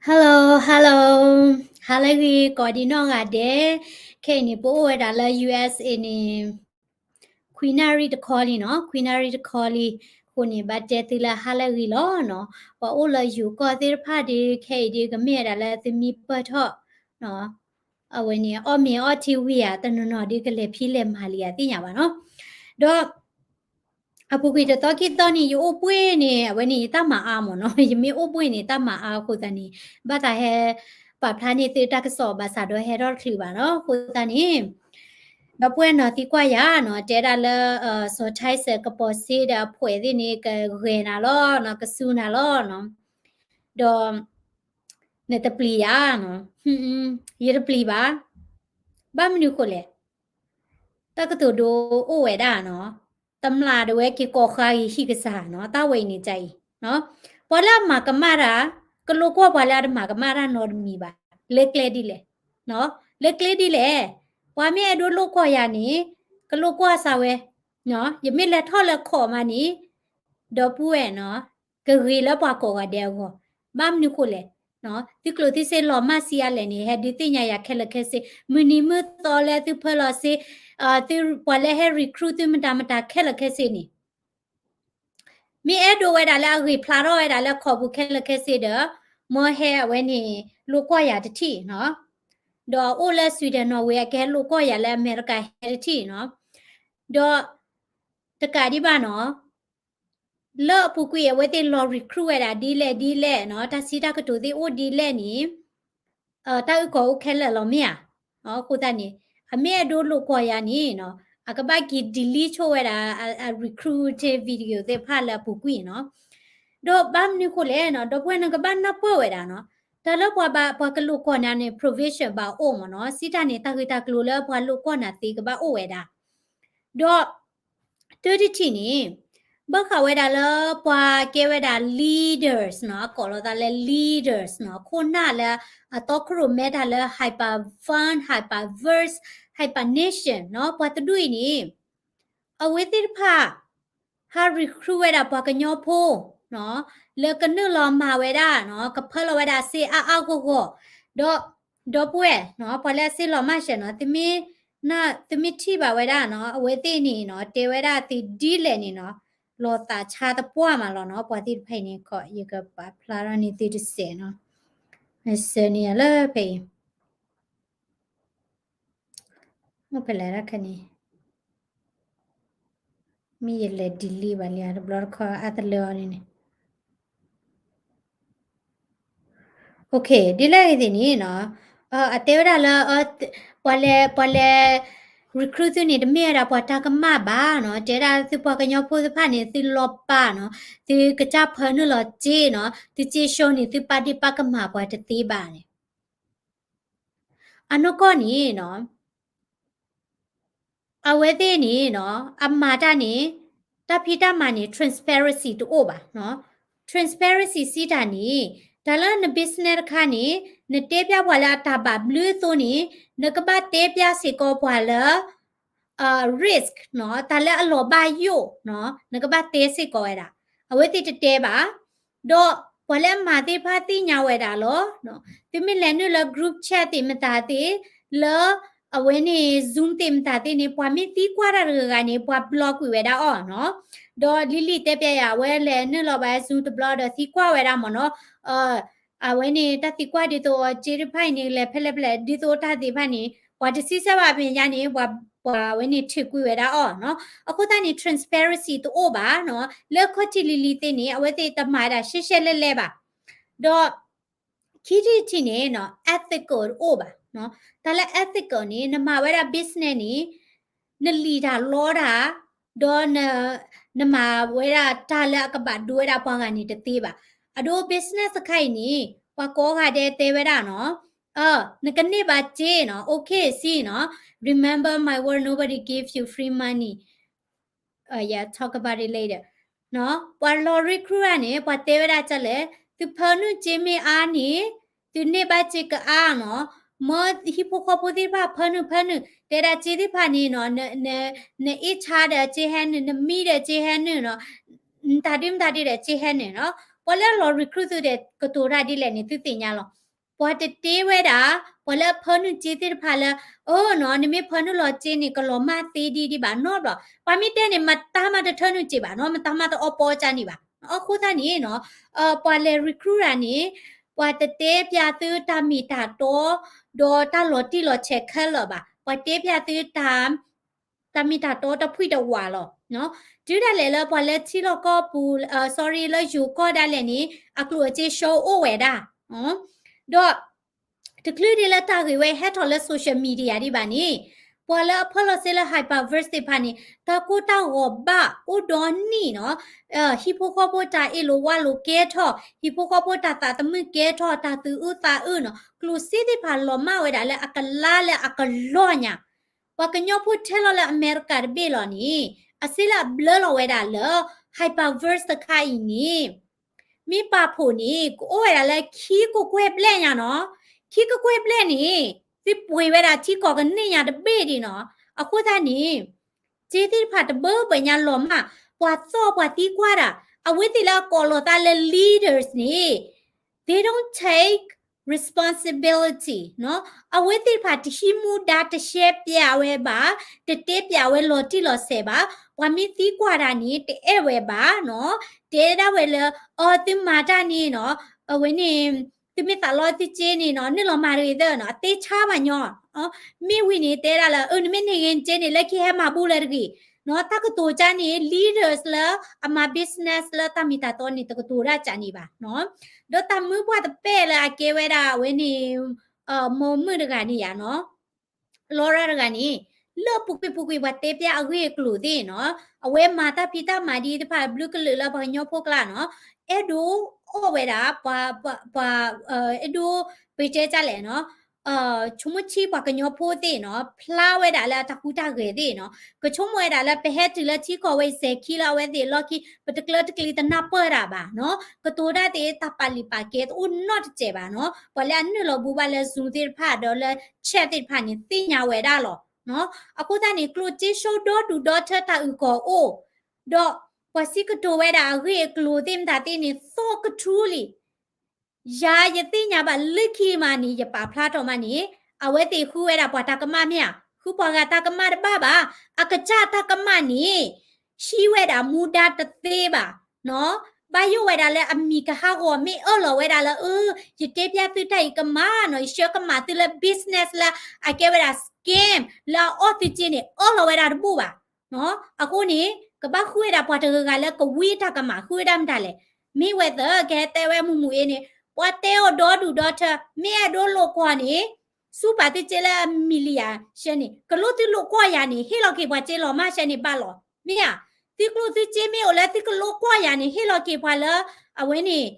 Hello, hello, ဟါလၢအဂ့ၤ ကိးဒံးနီၢ်ဂၤဒဲး, ခဲအံၤန့ၣ် ပအိၣ်ဝဲဒၣ်လၢ ယူၢ်အ့းအ့းန့ၣ် ခွံနၣ်ရံၣ်တခီလံနီၤ, ခွံနၣ်ရံၣ်တခီလံ, အဃိန့ၣ် ဘၣ်တဲသုလၢဟါလၢအဂ့ၤလီၤနီၤ, ပှၤအိၣ်လၢယိၤကီၢ်သ့ၣ်တဖၣ်ဒီး ခဲအံၤဒီးကမ့ၢ်ဝဲဒၣ်လၢသုမံပၢၢ်ထီၣ်နီၤ, အဝဲန့ၣ် အီၣ်မ့ၤအီထံဝံၤဧါ, တနီၤနီၤဒီးကလဲၤဖံးလဲၤမၤလံဧါ သ့ၣ်ညါဘၣ်နီၤ, ဒီး အပူၤကွံာ်တသီခံသီန့ၣ် ယအိၣ်ပှ့ၤန့ၣ် အဝဲန့ၣ် ယတၢ်မၤအါမ့ၢ်နီၤ, ယမ့ၢ်အိၣ်ပှ့ၤန့ၣ် တၢ်မၤအါအဃိသတးန့ၣ် ဘၣ်သးဟဲပာ်ဖျါန့ၢ်သုတၢ်ကစီၣ်ဘၣ်ဆၣ်ဒီးဟဲထီၣ်တချုးဘၣ်နီၤ, အဃိသတးန့ၣ် ဒီပုၢ်ဝဲၢ်နီၤ သံကွၢ်ယၤနီၤ, တဲဒၣ်လၢ စီၤထၢၣ်စဲး ကပီၤစ့ဒီးအဖှဲးသ့ၣ်န့ၣ် ကဂဲၤနၤလီၤနီၤ, ကစူၢ်နၤလီၤနီၤ, ဒီး နတပျံၤယၤနီၤ, ယတပျံၤဘၣ်, ဘၣ်မနုၤဃိလဲၣ် တၢ်ကတိၤဒိအိၣ်ဝဲဒၣ်နီၤ, တမျၢ်ဒၣ်ဝဲက့ၤကိးဃါအံၤဟံၣ်ကစၢ်နီၤ, တၢ်ဝဲအံၤန့ၣ်ကအံၤ, ပှၤလၢအမၤကမၣ်တၢ် ကလိာ်ကွီၢ်ပှၤလၢအတမၤကမၣ်တၢ်နီတမံၤဘၣ်, လၢကျဲဒ်လဲၣ်, လၢကျဲဒ်လဲၣ်, ပှၤမ့ၢ်အဲၣ်ဒိးလိာ်ကွီၢ်ယၤန့ၣ် ကလိာ်ကွီၢ်စၢ်ဝဲ, ယမ့ၢ်လဲၤထီၣ်လၢခိးမးန့ၣ် ဒီပုၢ်ဝဲၢ်နီၤ, ကဂ့ၤလၢပှၤကိးဂၤဒဲးအဂီၢ်, ဘၣ်မနုၤဃိလဲၣ်, သုကျိၣ်သုစ့လီၤမၢ်ဆံးအါလဲၣ်န့ၣ် ဟဲဒုးသ့ၣ်ညါယၤခဲလၢာ်ခဲဆ့, မုၢ်နံၤမုၢ်သီလၢသုဖၢလီၤစ့, သုပှၤလၢဟဲ recruit သုမတၤမတၤခဲလၢာ်ခဲဆ့န့ၣ် မ့ၢ်အဲၣ်ဒိးဝဲဒၣ်လၢအဂ့ၤဖျါထီၣ်ဝဲဒၣ်လၢခိးပူၤခဲလၢာ်ခဲဆ့ဒီး မ်ဟဲအဝဲန့ၣ် လိာ်ကွီၢ်ယၤတထံၣ်နီၤ, ဒီးအိၣ်လၢ Sweden Norway အကဟဲလိာ်ကွီၢ်ယၤလၢအမဲရကၤဟဲတထံၣ်နီၤ, ဒီး တကးဒံးဘၣ်နီၤ, လၢအပူၤကွံာ်အဝဲသ့ၣ်လီၤ recruit ဝဲဒၣ်ဒ်လဲၣ်ဒ်လဲၣ်နီၤ, တၢ်စံးတၢ်ကတိၤသ့ၣ်အိၣ်ဒ်လဲၣ်န့ၣ် တၢ်အုၣ်ကီၤအိၣ်ခဲလၢာ်လီၤမ့ၢ်ဧါ, အဃိသတးန့ၣ် အမ့ၢ်အဲၣ်ဒိးလိာ်ကွီၢ်ယၤန့ၣ်နီၤ, အကဘၣ်က့ၤ delete ဆိဝဲဒၣ် အ recruiting video သ့ၣ်တဖၣ်လၢအပူၤကွံာ်နီၤ, ဒီးဘၣ်မနုၤဃိလဲၣ်နီၤ, ဒီပုၢ်ဝဲၢ်နကဘၣ်နၢ်ပၢၢ်ဝဲဒၣ်နီၤ, တၢ်လၢပှၤဘၣ် ပှၤကလိာ်ကွီၢ်နၤန့ၣ် provision ဘၣ်အိၣ်မ့ၢ်နီၤ, စံးတၢ်န့ၣ် တၢ်ဂ့ၢ်တၢ်ကျိၤလၢပှၤလိာ်ကွီၢ်နၤသ့ကဘၣ်အိၣ်ဝဲဒၣ်, ဒီး တၢ်တထံၣ်န့ၣ် ဘၣ်ဃးဝဲဒၣ်လၢပှၤကဲဝဲဒၣ် leaders နီၤ, အကိးလီၤသးလၢ leaders နီၤ, ခိၣ်နၢ်လၢအတီခိၣ်ရိၣ်မဲတၢ်လၢ hyper fun, hyper verse, hyper nation နီၤ, ပှၤတဒူၣ်အံၤန့ၣ် အဝဲသ့ၣ်တဖၣ် ဟး recruit ဝဲဒၣ်ပှၤကညီဖိနီၤ, လၢကနုာ်လီၤမၤဝဲဒၣ်နီၤ, ကဖၢလီၤဝဲဒၣ်စ့အါအါဂီၢ်ဂီၢ်, ဒီး ဒီပုၢ်ဝဲၢ်နီၤ, ပှၤလၢအစ့လီၤမၢ်စဲးနီၤ, သုမ့ၢ်ထံၣ်ဘၣ်ဝဲဒၣ်နီၤ, အဝဲသ့ၣ်န့ၣ်နီၤ, တဲဝဲဒၣ်သ့ဒ်လဲၣ်န့ၣ်နီၤ, လီၤသးဆါသပှၢ်မးလီၤနီၤ, ပှၤသ့ၣ်တဖၣ်အံၤန့ၣ် ယကပာ်ဖျါထီၣ်န့ၢ်သုတစဲးနီၤ, ဆှၢန့ၢ်ယၤလၢဖဲအံၤ အိၣ်ဖဲလဲၣ်တခါန့ၣ်, မ့ၢ်ယလဲၤ delete ဘၣ်လံဧါ, တဘျီတခီအါတလၢအီၤန့ၣ်န့ၣ်, okay, ဒ်လဲၣ်ဂ့ၤသ့ၣ်န့ၣ်နီၤ, အတဲဝဲဒၣ်လၢ ပှၤလဲၤ ပှၤလဲၤ recruit သုန့ၣ် တမ့ၢ်ဝဲဒၣ်ပှၤတၢ်ကမၣ်ဘၣ်နီၤ, တဲဒၣ်သုပှၤကညီဖိသ့ၣ်တဖၣ်န့ၣ် သုလီၤပာ်နီၤ, သုကစၢ်ဖၢနုာ်လီၤစ့နီၤ, သုစ့ဆှီန့ၣ် သုပာ်ဒ့ၣ်ပာ်ကမၣ်ပှၤတသ့ဘၣ်န့ၣ် အနီၢ်ကီၢ်န့ၣ်နီၤ, အဝဲသ့ၣ်န့ၣ်နီၤ, အမၤတၢ်န့ၣ်, တၢ်ဖံးတၢ်မၤန့ၣ် transparency တအိၣ်ဘၣ်နီၤ, transparency စံးတၢ်န့ၣ်, တၢ်လၢန business တခါန့ၣ်, နတဲပျၢ်ပှၤလၢအတၢ်ဘၣ်ဘျုးအသိးန့ၣ်, နကဘၣ်တဲပျၢ်စ့ၢ်ကီးပှၤလၢ risk နီၤ, တၢ်လၢအလီၤဘၣ်ယိၣ်နီၤ, နကဘၣ်တဲစ့ၢ်ကီးဝဲဒၣ်, အဝဲသ့ၣ်တတဲဘၣ်, ဒီးပှၤလၢအမၤသ့ၣ်တဖၣ်သ့ၣ်ညါဝဲဒၣ်လီၤ, သုမ့ၢ်လဲၤနုာ်လၢ group chat သ့ၣ်မတၤသ့ၣ်, လၢအဝဲန့ၣ် Zoom သ့ၣ်မတၤသ့ၣ်န့ၣ် ပှၤမ့ၢ်သံကွၢ်တၢ်တဂၤဂၤန့ၣ် ပှၤ block ကွံာ်ဝဲဒၣ်အီၤနီၤ, ဒီးလံၤလံၤတဲပျၢ်ယၤ အဝဲလဲၤနုာ်လီၤဘၣ် Zoom တဘျီဒီးသံကွၢ်ဝဲဒၣ်မ့ၢ်နီၤ, အဝဲန့ၣ် တၢ်သံကွၢ်ဒ်သိးအီၤစ့တဖၣ်အံၤန့ၣ် လဲၤဖဲလဲၣ်ဖဲလဲၣ် ဒ်သိးတၢ်သ့ၣ်တဖၣ်န့ၣ် ပှၤတစံးဆၢဘၣ်အမဲာ်ညါန့ၣ် ပှၤ ပှၤအဝဲန့ၣ်ထုးကွံာ်ဝဲဒၣ်အီၤနီၤ, အဃိသတးန့ၣ် transparency တအိၣ်ဘၣ်နီၤ, လၢခီၣ်ထံးလံၤလံၤသ့ၣ်န့ၣ် အဝဲသ့ၣ်တမၤဝဲဒၣ်ရှဲရှဲလဲၣ်လဲၣ်ဘၣ်, ဒီး ခံထံၣ်တထံၣ်န့ၣ်နီၤ ethical တအိၣ်ဘၣ်နီၤ, တၢ်လၢ ethical န့ၣ် နမၤဝဲဒၣ် business န့ၣ် နလံၣ်တၢ်လီတၢ်, ဒီးန နမၤဝဲဒၣ်တၢ်လၢအကဘၣ်ဒိဝဲဒၣ်ပှၤဂၤန့ၣ်တသ့ဘၣ်. အဒိ business တခါအံၤန့ၣ် ပှၤကိးဂၤဒဲးတဲဝဲဒၣ်နီၤ, နကန့ၢ်ဘၣ်စ့နီၤ, okay စ့နီၤ, remember my word, nobody give you free money. Yeah, talk about it later. ပှၤလီၤ recruit န့ၣ် ပှၤတဲဝဲဒၣ်ဒ်လဲၣ်, သုဖၢနုာ်စ့မ့ၢ်အါန့ၣ် သုန့ၢ်ဘၣ်စ့ကအါနီၤ, မ်ဟံၣ်ဖိဃီဖိသ့ၣ်တဖၣ်ဖၢနုာ်ဖၢနုာ်, တဲဒၣ်စ့သ့ၣ်တဖၣ်န့ၣ်နီၤ, န န HR ဒီးစ့ဟဲနုာ်, နမံဒီးစ့ဟဲနုာ်နီၤ, နတၢ်ဒုးမတၤဒုးဒီးစ့ဟဲနုာ်နီၤ. ပှၤလၢလီၤ recruit သုဒီးကတိၤတၢ်ဒ်လဲၣ်န့ၣ် သုသ့ၣ်ညါလီၤ. ပှၤတတ့ဝဲဒၣ် ပှၤလၢအဖၢနုာ်စ့သ့ၣ်တဖၣ်လၢ အၢနီၤ နမ့ၢ်ဖၢနုာ်လီၤစ့န့ၣ် ကလီၤမၢ်သ့ဒ်ဒံးဘၣ်နီတဘျီ. ပှၤမ့ၢ်တဲန့ၣ် မတၤမးတထၢနုာ်စ့ဘၣ်နီၤ, မတၤမးတအီပီအီကၢန့ၣ်ဘၣ်. အဃိသတးန့ၣ်နီၤ ပှၤလဲၤ recruit တၢ်န့ၣ် ပှၤတတဲပျးသုတၢ်မ့ၢ်တၢ်တီ ဒီးတၢ်လီၤတံၢ်လီၤဆဲးခဲလၢာ်ဘၣ်. ပှၤတဲပျးသုတၢ် တၢ်မ့ၢ်တၢ်တီတဖှံတဝးလီၤ. တုၤဒၣ်လဲာ်လၢပှၤလၢထံလီၢ်ကီၢ်ပူၤ sorry လၢယိၤကီၢ်ဒၣ်လဲာ်န့ၣ် အကျိၣ်အစ့ show အိၣ်ဝဲဒၣ်. ဒီး တချုးဒံးလၢတၢ်ဂ့ၢ်ဝဲဟဲထီၣ်လၢ social media ဒံးဘၣ်န့ၣ် ပှၤလၢအဖၢလီၤစ့လၢ Hyperverse သ့ၣ်တဖၣ်န့ၣ် တၢ်ကိၢ်တၢ်ဂီၤဘၣ်အိၣ်ဒီနံၣ်နီၤ ဟံၣ်ဖိဃီဖိတၢ်အ့ၣ်လိာ်ဝါလိာ်ကဲထီၣ်, ဟံၣ်ဖိဃီဖိတၢ်သးသမုၣ်ကဲထီၣ်, တၢ်သူၣ်အုးသးအုးနီၤ, ကျိၣ်စ့သ့ၣ်တဖၣ်လီၤမၢ်ဝဲဒၣ်လၢအကလါလၢအကလီၢ်ညါ. ပှၤကညီဖိထဲလီၤလၢအမဲရကၤတဘ့ၣ်လီၤန့ၣ် အစ့လၢအဘျၢလီၤဝဲဒၣ်လၢ Hyperverse တခါအံၤန့ၣ် မ့ၢ်ပာ်ဖှိၣ်န့ၣ် ကအိၣ်ဝဲဒၣ်လၢခံကကွဲၢ်ဘျဲၣ်ညါနီၤ. ခံကကွဲၢ်ဘျဲၣ်န့ၣ် သုပှ့ၤဝဲဒၣ်ထံကီၢ်ကန့ၢ်ညါတဘ့ၣ်ဒံးနီၤ. အဃိသတးန့ၣ် စ့သ့ၣ်တဖၣ်တဘၢဘၢညါလီၤမၢ် ပှၤသီၣ်ပှၤသံကွၢ်တၢ် အဝဲသ့ၣ်လၢအကိးလီၤသးလၢ leaders န့ၣ် they don't take responsibility နီၤ. အဝဲသ့ၣ်တဖၣ်တဟံးမူဒါတရှဲပျးဝဲဘၣ်, တတဲပျးဝဲလီၤတံၢ်လီၤဆဲးဘၣ်, ပှၤမ့ၢ်သံကွၢ်တၢ်န့ၣ် တအဲၣ်ဝဲဘၣ်နီၤ. တဲဒၣ်ဝဲလၢ အီ သုမၤတၢ်န့ၣ်နီၤ အဝဲန့ၣ် သုမ့ၢ်သးလီသုစ့န့ၣ်နီၤ နုာ်လီၤမၤတဂ့ၤသၢနီၤ အသ့ဆါဘၣ်ညီ. မ့ၢ်ဝံၤန့ၣ် တဲဒၣ်လၢ အၢ နမ့ၢ်န့ၢ်ဂ့ၤနစ့န့ၣ် လၢခံဟဲမၤဘူၣ်လၢၤတဂ့ၤနီၤ. တၢ်ကတိၤကါန့ၣ် leaders လၢအမၤ business လၢတၢ်မ့ၢ်တၢ်တီန့ၣ် တကတိၤဒၣ်ကါန့ၣ်ဘၣ်နီၤ. ဒီးတၢ်မုၢ်ပှၢ်တပဲၢ်လၢအကဲဝဲဒၣ်အဝဲန့ၣ် မိၢ်မုၣ်တဂၤန့ၣ်ယါနီၤ Laura တဂၤန့ၣ် လၢပူၤကွံာ်ပူၤကွံာ်ပှၤတဲပျးအဂ့ၢ်အကျိၤသ့ၣ်နီၤ အဝဲမၤတၢ်ဖံးတၢ်မၤဒ်တဖၣ်ဘျုးကလုာ်လၢပှၤကညီဖိကျါနီၤ အဲၣ်ဒိးအီၣ်ဝဲဒၣ် ပှၤ ပှၤ အဲၣ်ဒိး ပတဲကါလဲၣ်နီၤ ဆိကမိၣ်ဆံပှၤကညီဖိသ့ၣ်နီၤ ဖျါဝဲဒၣ်လၢအတၢ်ဟူးတၢ်ဂဲၤသ့ၣ်နီၤ ကဆိကမိၣ်ဝဲဒၣ်လၢပဟဲတုၤလၢထံကီၢ်ဝဲစဲၤခံလၢအဝဲသ့ၣ်အလီၢ်ခံ ပတကျၢတကျ့တနၢ်ပၢၢ်တၢ်ဘၣ်နီၤ ကတိၤတၢ်သ့ၣ်တၢ်ပာ်လုၢ်ပာ်ကဲတအိၣ်နီတစဲးဘၣ်နီၤ ပှၤလၢအနုာ်လီၤဘူးဘၣ်လၢ Zoom သ့ၣ်တဖၣ်ဒီးလၢ chat သ့ၣ်တဖၣ်န့ၣ် သ့ၣ်ညါဝဲဒၣ်လီၤ. အဃိသတးန့ၣ် ကျိၣ်စ့ show ဒီဒူၣ်ဒီထၢတၢ်အုၣ်ကီၤအိၣ် ဒီးပှၤစံးကတိၤဝဲဒၣ်အဂ့ၢ်အကျိၤသ့ၣ်မတၤသ့ၣ်န့ၣ် သီၣ်ကထူလံ ယၤယသ့ၣ်ညါဘၣ်လၢခံမးန့ၣ် ယပာ်ဖျါထီၣ်မးန့ၣ် အဝဲသ့ၣ်ဃုဝဲဒၣ်ပှၤတၢ်ကမၣ်မ့ၢ်ဧါ, ဃုပှၤဂၤတၢ်ကမၣ်တဘၣ်ဘၣ်, အကစၢ်တၢ်ကမၣ်န့ၣ် ဟံးဝဲဒၣ်မူဒါတသ့ဘၣ်နီၤ, ဘၣ်ယိၣ်ဝဲဒၣ်လၢအမံၤကဟးဂီၤမ့ၢ်အၢၣ်လီၤဝဲဒၣ်လၢ အၢ ယတဲပျးသုတၢ်အံၤကမၣ်နီၤ, ယဆှၢကမၣ်သုလၢ business လၢအကဲဝဲဒၣ် scam လၢအအီၣ်သုစ့န့ၣ် အၢၣ်လီၤဝဲဒၣ်တဘူၣ်ဘၣ်. အဃိန့ၣ် ကဘၣ်ဃုဝဲဒၣ်ပှၤတဂၤဂၤလၢကဝံအတၢ်ကမၣ် ဃုဝဲဒၣ်မတၤလဲၣ်. မ့ၢ်ဝဲသၢ ကဟဲတဲဝဲမုၢ်မုၢ်အ့န့ၣ် ပှၤတဲအီၤဒီဒူၣ်ဒီထၢ မ့ၢ်အဲၣ်ဒိးလိာ်ကွီၢ်န့ၣ် ဆူပာ်သုစ့လၢ million ရှဲန့ၣ် ကလိၣ်သုလိာ်ကွီၢ်ယၤန့ၣ် ဟ့ၣ်လီၤက့ၤပှၤစ့လီၤမၢ်ရှဲန့ၣ်ဘၣ်လီၤ. မ့ၢ်ဧါ, သုကျိၣ်သုစ့မ့ၢ်အိၣ်လၢသုကလိာ်ကွီၢ်ယၤန့ၣ် ဟ့ၣ်လီၤက့ၤပှၤလၢ အဝဲန့ၣ်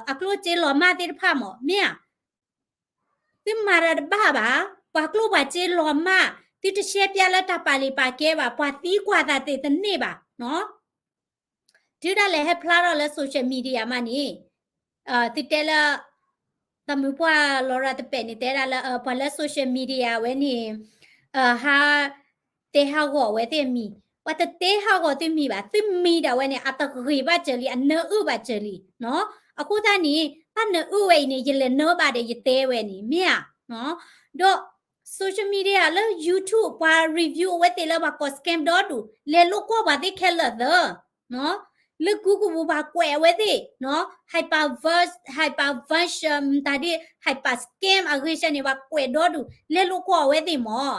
အကျိၣ်စ့လီၤမၢ်သ့ၣ်တဖၣ်မး မ့ၢ်ဧါ. သုမၤတၢ်တဘၣ်ဘၣ်, ပှၤကျိၣ်ပှၤစ့လီၤမၢ်, သုတရှဲပျးလၢတၢ်ပာ်လုၢ်ပာ်ကဲဘၣ်, ပှၤသံကွၢ်သးသ့ၣ်တန့ၢ်ဘၣ်. တုၤဒၣ်လဲာ်ဟဲဖျါထီၣ်လၢ social media မးန့ၣ် သုတဲလၢ တၢ်မုၢ်ပှၢ်လီၤရၤတပဲာ်န့ၣ် တဲဒၣ်လၢ ပှၤလၢ social media ဝဲန့ၣ် ဟး တဲဟးဂီၤဝဲသ့ၣ်အမံၤ, ပှၤတတဲဟးဂီၤသုမံၤဘၣ်, သုမံၤဒၣ်ဝဲန့ၣ် အတဂ့ၤဘၣ်စၢၤလံ, အနၢအုၣ်ဘၣ်စၢၤလံ. အဃိသတးန့ၣ် တၢ်နၢအုၣ်ဝဲအံၤန့ၣ် ယလဲၤနၢဘၣ်ဒီးယတဲဝဲန့ၣ် မ့ၢ်ဧါ. ဒီး social media လၢ YouTube ပှၤ review အဝဲသ့ၣ်လၢပှၤကိး scam ဒီဒူၣ် လဲၤလိာ်ကွီၢ်ပှၤသ့ၣ်ခဲလၢာ်သၢ လၢ Google ပူၤပှၤကွဲးအဝဲသ့ၣ် hyperverse hyperverse မတၤဒ် hyper scam အဂ့ၢ်ရှဲန့ၣ် ပှၤကွဲးဒီဒူၣ် လဲၤလိာ်ကွီၢ်အဝဲသ့ၣ်မး.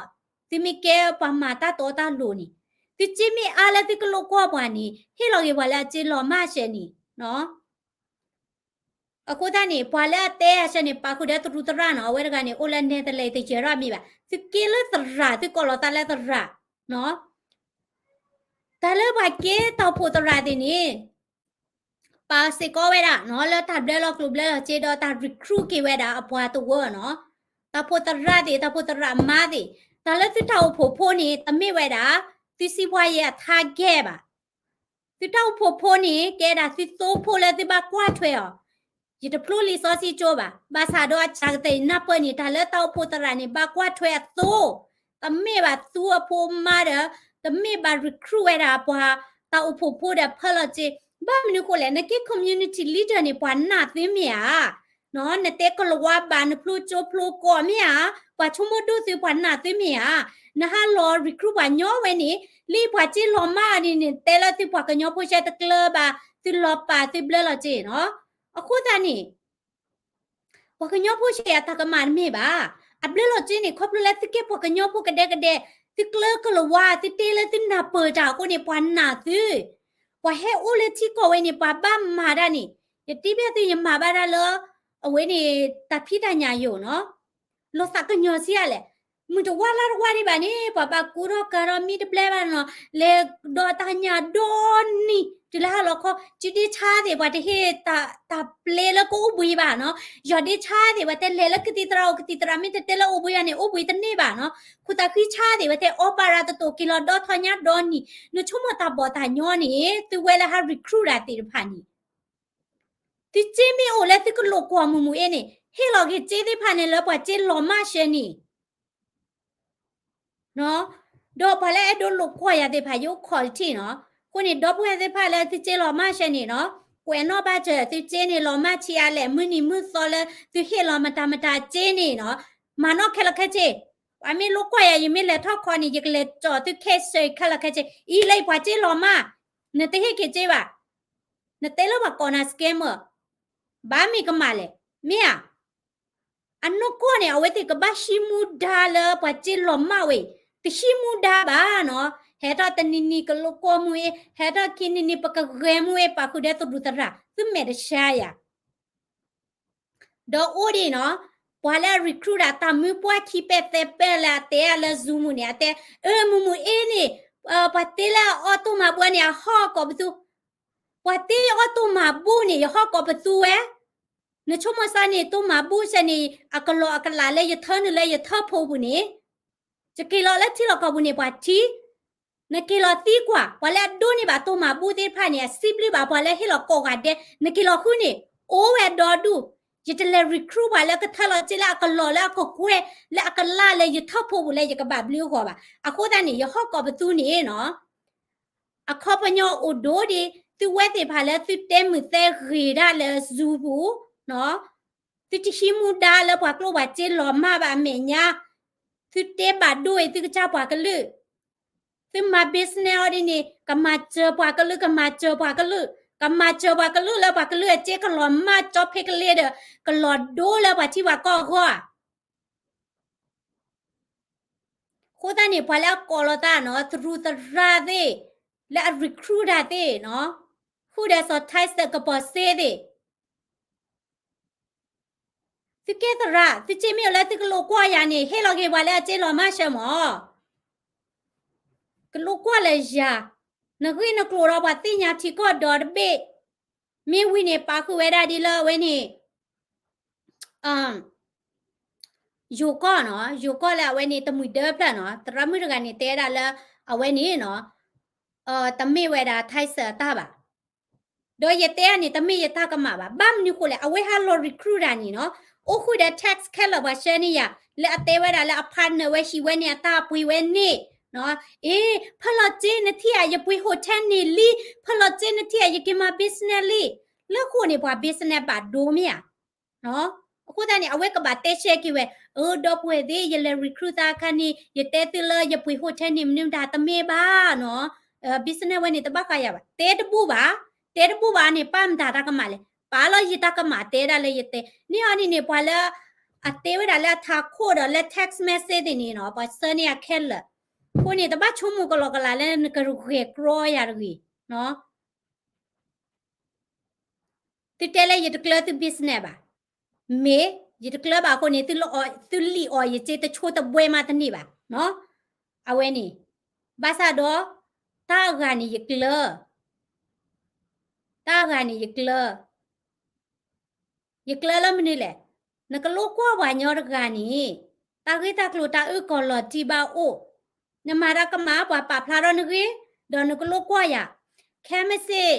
သုမ့ၢ်ကဲပှၤမၤတၢ်တီတၢ်လိၤန့ၣ် သုစ့မ့ၢ်အါလၢသုကလိာ်ကွီၢ်ပှၤန့ၣ် ဟ့ၣ်လီၤက့ၤပှၤလၢအစ့လီၤမၢ်ရှဲန့ၣ် အဃိသတးန့ၣ် ပှၤလၢအတဲအါရှဲန့ၣ် ပာ်ဃုာ်ဒီးတရူးသရၣ်နီၤ, အဝဲတဂၤန့ၣ် အိၣ်လၢ Netherlands တယဲၢ်ထီၣ်မံၤဘၣ်. သုက့လၢသရၣ် သုကိးလီၤသးလၢသရၣ် တၢ်လၢပှၤကဲတၢ်အိၣ်ဖှိၣ်သရၣ်သ့ၣ်န့ၣ် ပာ်စ့ၢ်ကီးဝဲဒၣ်နီၤ လၢတၢ်ဘျၢလီၤကျိၣ်ဘျၢလီၤစ့ဒီးတၢ် recruit က့ၤဝဲဒၣ်အပှၤတဝၢနီၤ. တၢ်အိၣ်ဖှိၣ်သရၣ်သ့ၣ် တၢ်အိၣ်ဖှိၣ်သရၣ်မါသ့ၣ် တၢ်လၢသုတၢ်အိၣ်ဖှိၣ်ဖိန့ၣ် တမ့ၢ်ဝဲဒၣ် သုစံးပှၤယဲၢ်အ target ဘၣ်. သုတၢ်အိၣ်ဖှိၣ်ဖိန့ၣ် ကဲဒၣ်သုသိဖိလၢသုဘၣ်ကွၢ်ထွဲအီၤ. ယတဖျိလံာ်စီဆှံကၠိဘၣ်. ဘၣ်ဆၣ်ဒီးအစှၤကတၢၢ်အံၤနၢ်ပၢၢ်န့ၣ် တၢ်လၢတၢ်အိၣ်ဖှိၣ်သရၣ်န့ၣ် ဘၣ်ကွၢ်ထွဲအသိ, တမ့ၢ်ဘၣ်သူအဖိမါဒီး တမ့ၢ်ဘၣ် recruit ဝဲဒၣ်ပှၤတၢ်အိၣ်ဖှိၣ်ဖိဒီးဖၢလီၤစ့. ဘၣ်မနုၤဃိလဲၣ်, နကဲ community leader န့ၣ် ပှၤနာ်သုမ့ၢ်ဧါ. နတဲကလၤဝါဘၣ် နဖျိကၠိဖျိကိးမ့ၢ်ဧါ, ပှၤဆိကမိၣ်ဒိၣ်သု ပှၤနာ်သုမ့ၢ်ဧါ, နဟးလီၤ recruit ပှၤညီဝဲန့ၣ် လၢပှၤစ့လီၤမၢ်အီၤန့ၣ်န့ၣ် နတဲလၢသုပှၤကညီဖိရှဲတကျၢၤဘၣ် သုလီၤပာ်သုဘျၢလီၤစ့နီၤ. အဃိသတးန့ၣ် ပှၤကညီဖိရှဲအတၢ်ကမၣ်တမ့ၢ်ဘၣ်. အဘျၢလီၤစ့န့ၣ် ခီဖျိလၢသုကဲပှၤကညီဖိကဒဲကဒဲ, သုကျၢၤကလၤဝါ သုတ့လၢသုနၢ်ပၢၢ်တၢ်အဃိန့ၣ် ပှၤနာ်သု, ပှၤဟဲအိၣ်လၢထံကီၢ်ဝဲန့ၣ် ပှၤဘၣ်မၤတၢ်န့ၣ်, ယတံဘၣ်သုယမၤဘၣ်တၢ်လၢ အဝဲန့ၣ် တၢ်ဖံးတၢ်ညၣ်ယိာ်နီၤ. လီၤသးကညီၤဆံးအါလဲၣ်. မုၢ်တဝါလါတဝါဒံးဘၣ်န့ၣ် ပှၤဘၣ်ကူထီၣ်ကၤထီၣ်မံတဘျဲဘၣ်နီၤ, လဲၤဒီးတၢ်ညၣ်ဒီနံၤ တုၤလၢဟါလီၤခီ စုဒ့ဆါသ့ၣ် ပှၤတဟ့ၣ်တၢ်ပျ့လၢကအိၣ်ဘှံးဘၣ်နီၤ, ယီၢ်ဒ့ဆါသ့ၣ် ပှၤတဲလဲၤလၢကသံၣ်သရၣ်အိၣ် ကသံၣ်သရၣ်မ့ၢ်တတဲလၢအိၣ်ဘှံးဘၣ်န့ၣ် အိၣ်ဘှံးတန့ၢ်ဘၣ်နီၤ, ခိၣ်သးဃံဆါသ့ၣ် ပှၤတဲအီပာ်ရၤတတိာ် က့ၤလီၤဒီထီၣ်ညါဒီနံၤ, နဆိကမိၣ်တၢ်ဘီၣ်တၢ်ညီန့ၣ် သုဝဲလၢဟး recruit တၢ်သ့ၣ်တဖၣ်န့ၣ် သုစ့မ့ၢ်အိၣ်လၢသုကလိာ်ကွီၢ်မုၢ်မုၢ်အ့န့ၣ် ဟ့ၣ်လီၤက့ၤစ့သ့ၣ်တဖၣ်န့ၣ်လၢပှၤစ့လီၤမၢ်ရှဲန့ၣ်, ဒီးပှၤလၢအဲၣ်ဒိးလိာ်ကွီၢ်ယၤသ့ၣ်တဖၣ် ယအိၣ်ခိးတထံၣ်နီၤ. အဃိန့ၣ် ဒီပုၢ်ဝဲၢ်သ့ၣ်တဖၣ်လၢသုစ့လီၤမၢ်ရှဲန့ၣ်နီၤ, ကွဲးနီၣ်ဘၣ်စၢၤသုစ့န့ၣ် လီၤမၢ်ဆံးအါလဲၣ်, မုၢ်နံၤမုၢ်သီလၢသုဟ့ၣ်လီၤမတၤမတၤစ့န့ၣ်နီၤ, မၤနီၣ်ခဲလၢာ်ခဲဆ့, ပှၤမ့ၢ်လိာ်ကွီၢ်ယၤ ယမ့ၢ်လဲၤထီၣ်ခီန့ၣ် ယကလဲၤကၠီၣ်သုခဲစၢၤခဲလၢာ်ခဲဆ့, အံၤလၢယပှၤစ့လီၤမၢ်, နတဟ့ၣ်က့ၤစ့ဘၣ်, နတဲလၢပှၤကိးနၤ scammer, ဘၣ်မ့ၢ်ကမၣ်လဲၣ်, မ့ၢ်ဧါ. အနီၢ်ကီၢ်န့ၣ် အဝဲသ့ၣ်ကဘၣ်ဟံးမူဒါလၢပှၤစ့လီၤမၢ်ဝဲအံၤ, တဟံးမူဒါဘၣ်နီၤ, ဟဲထီၣ်တနံၤနံၤကလိာ်ကွီၢ်မုၢ်အ့, ဟဲထီၣ်ခံနံၤနံၤပကဂဲၤမုၢ်အ့ ပာ်ဃုာ်ဒီးသရူးသရၣ်, သုမဲာ်တဆါယၤ ဒီးအိၣ်ဒံးနီၤ, ပှၤလၢအ recruit ဒၣ်တၢ်မုၢ်ပှၢ်ခံပဲသဲပဲလၢအတဲ လၢ Zoom န့ၣ် အတဲ, အၢ မုၢ်မုၢ်အ့န့ၣ်, ပှၤတ့လၢအအီၣ်တိၢ်မၤဘူန့ၣ် အဟီၣ်ကိးပသူ, ပှၤတ့အီၣ်တိၢ်မၤဘူန့ၣ် ယဟီၣ်ကိးပသူဝဲ, နဆိကမိၣ်စ့န့ၣ် တိၢ်မၤဘူစ့န့ၣ် အကလီၢ်အကလးလၢယထၢနုာ်လၢယထၢဖိပူၤန့ၣ်, ယက့ၤလီၤလၢထံလီၢ်ကီၢ်ပူၤန့ၣ် ပှၤထံ နက့ၤလီၤသံကွၢ်, ပှၤလၢအဒိးန့ၢ်ဘၣ်တိၢ်မၤဘူသ့ၣ်တဖၣ်န့ၣ် အစံးဘျုးဘၣ်ပှၤလၢဟ့ၣ်လီၤကိးဂၤဒဲး, နက့ၤလီၤဃုန့ၣ်, အိၣ်ဝဲဒီဒူၣ်, ယတလဲၤ recruit ပှၤလၢကထၢလီၤစ့လၢအကလီၢ်လၢအကကွဲၢ် လၢအကလၢ်လၢယထၢဖိပူၤလၢယကဘၣ်ဘျုးအဂီၢ်ဘၣ်. အဃိသတးန့ၣ် ယဟီၣ်ကိးပသူန့ၣ်နီၤ, အခီပညီအိၣ်ဒိၣ်ဒံး သုဝဲသ့ၣ်တဖၣ်လၢသုတဲမုာ်သဲဂ့ၤဒၣ်လၢ Zoom ပူၤ, သုတဟံးမူဒါလၢပှၤကျိၣ်ပှၤစ့လီၤမၢ်ဘၣ်အမဲာ်ညါ, သုတဲဘၣ်ဒိအံၤ သုကစၢ်ပှၤကလုာ်, သုမၤ business အီၤဒ်န့ၣ် ကမၤစၢၤပှၤကလုာ် ကမၤစၢၤပှၤကလုာ်, ကမၤစၢၤပှၤကလုာ်လၢပှၤကလုာ်အစ့ကလီၤမၢ်ကၠီဖ့ကလ့ဒီး ကလီၤဒိလၢပှၤထံပှၤကီၢ်အဂီၢ်ဧါ. အဃိသတးန့ၣ် ပှၤလၢအကိးလိာ်သးနီၤ သရူးသရၣ်သ့ၣ်, လၢအ recruit တၢ်သ့ၣ်နီၤ, ဃုာ်ဒီးစီၤ Tyson ကပီၤစ့သ့ၣ် သုကဲသရၣ် သုစ့မ့ၢ်အိၣ်လၢသုကလိာ်ကွီၢ်ယၤန့ၣ် ဟ့ၣ်လီၤက့ၤပှၤလၢအစ့လီၤမၢ်ရှဲမး, ကလိာ်ကွီၢ်လၢယၤ, နဂ့ၢ်နကျိၤဒီးပှၤသ့ၣ်ညါထံကီၢ်ဒီတဘ့ၣ်, မ့ၢ်ဝံၤန့ၣ် ပာ်ဃုာ်ဝဲဒၣ်ဒ်လၢအဝဲန့ၣ် ယိၤကီၢ်နီၤ, ယိၤကီၢ်လၢအဝဲန့ၣ်တမှံၤဒၢဖျၢၣ်နီၤ, သရၣ်မုၣ်တဂၤန့ၣ် တဲဒၣ်လၢ အဝဲန့ၣ်နီၤ, တမ့ၢ်ဝဲဒၣ် Tyson အတၢ်ဘၣ်. ဒီးယတဲန့ၣ် တမ့ၢ်ယတၢ်ကမၣ်ဘၣ်. ဘၣ်မနုၤဃိလဲၣ်, အဝဲဟးလီၤ recruit တၢ်န့ၣ်နီၤ, အိၣ်ဃုာ်ဒီး text ခဲလၢာ်ပှၤဆှၢန့ၢ်ယၤ, လၢအတဲဝဲဒၣ်လၢအ partner ဝဲဟံးဝဲန့ၣ် အတၢ်ပှ့ၤဝဲန့ၣ်, အ့ ဖၢလီၤစ့နထံၣ်ဧါ, ယပှ့ၤ hotel န့ၣ်လံ, ဖၢလီၤစ့နထံၣ်ဧါ, ယက့ၤမၤ business လံ. လၢဃိန့ၣ် ပှၤ business ဘၣ်ဒိမ့ၢ်ဧါ. အဃိသတးန့ၣ် အဝဲကဘၣ်တဲရှဲက့ၤဝဲ, အၢ ဒီပုၢ်ဝဲၢ်သ့ၣ် ယလဲၤ recruit သးအခါန့ၣ် ယတဲသုလၢယပှ့ၤ hotel န့ၣ် မနုၤမတၤတမ့ၢ်ဘၣ်နီၤ, business ဝဲန့ၣ် တဘၣ်ဃးယၤဘၣ်. တဲတဘူၣ်ဘၣ်, တဲတဘူၣ်ဘၣ်န့ၣ် ပၢ်မတၤတၢ်ကမၣ်လဲၣ်. ပာ်လီၤယတၢ်ကမၣ်တဲဒၣ်လၢယတဲ, န့ၢ်အီၤဒ်န့ၣ် ပှၤလၢ အတဲဝဲဒၣ်လၢအထးခိၣ်ဒီးလၢ text message သ့ၣ်န့ၣ်နီၤ, ပှၤဆှၢန့ၢ်ယၤခဲလၢာ်. အဃိန့ၣ် တဘၣ်ဆိကမိၣ်ကလီကလးလၢနကဂဲၤကြီယၤတဂ့ၤ. သုတဲလၢယတကျၢၤသု business ဘၣ်. မ့ၢ်ယတကျၢၤဘၣ်အဃိန့ၣ် သုလံၣ်အီၣ်ယစ့တဆိတဘှဲမးတန့ၢ်ဘၣ်. အဝဲန့ၣ် ဘၣ်ဆၣ်ဒီး တၢ်အဂၤန့ၣ်ယကျၢၤ, တၢ်အဂၤန့ၣ်ယကျၢၤ, ယကျၢၤလၢမနုၤလဲၣ်. နကလိကွီၢ်ပှၤညီတဂၤန့ၣ် တၢ်ဂ့ၢ်တၢ်ကျိၤတၢ်အုၣ်ကီၤလီၤတံၢ်ဘၣ်အိၣ်, နမၤတၢ်ကမၣ် ပှၤပာ်ဖျါထီၣ်နဂ့ၢ်, ဒီးနကလိကွီၢ်ယၤ, ခဲမုၢ်ဆ့ၣ်,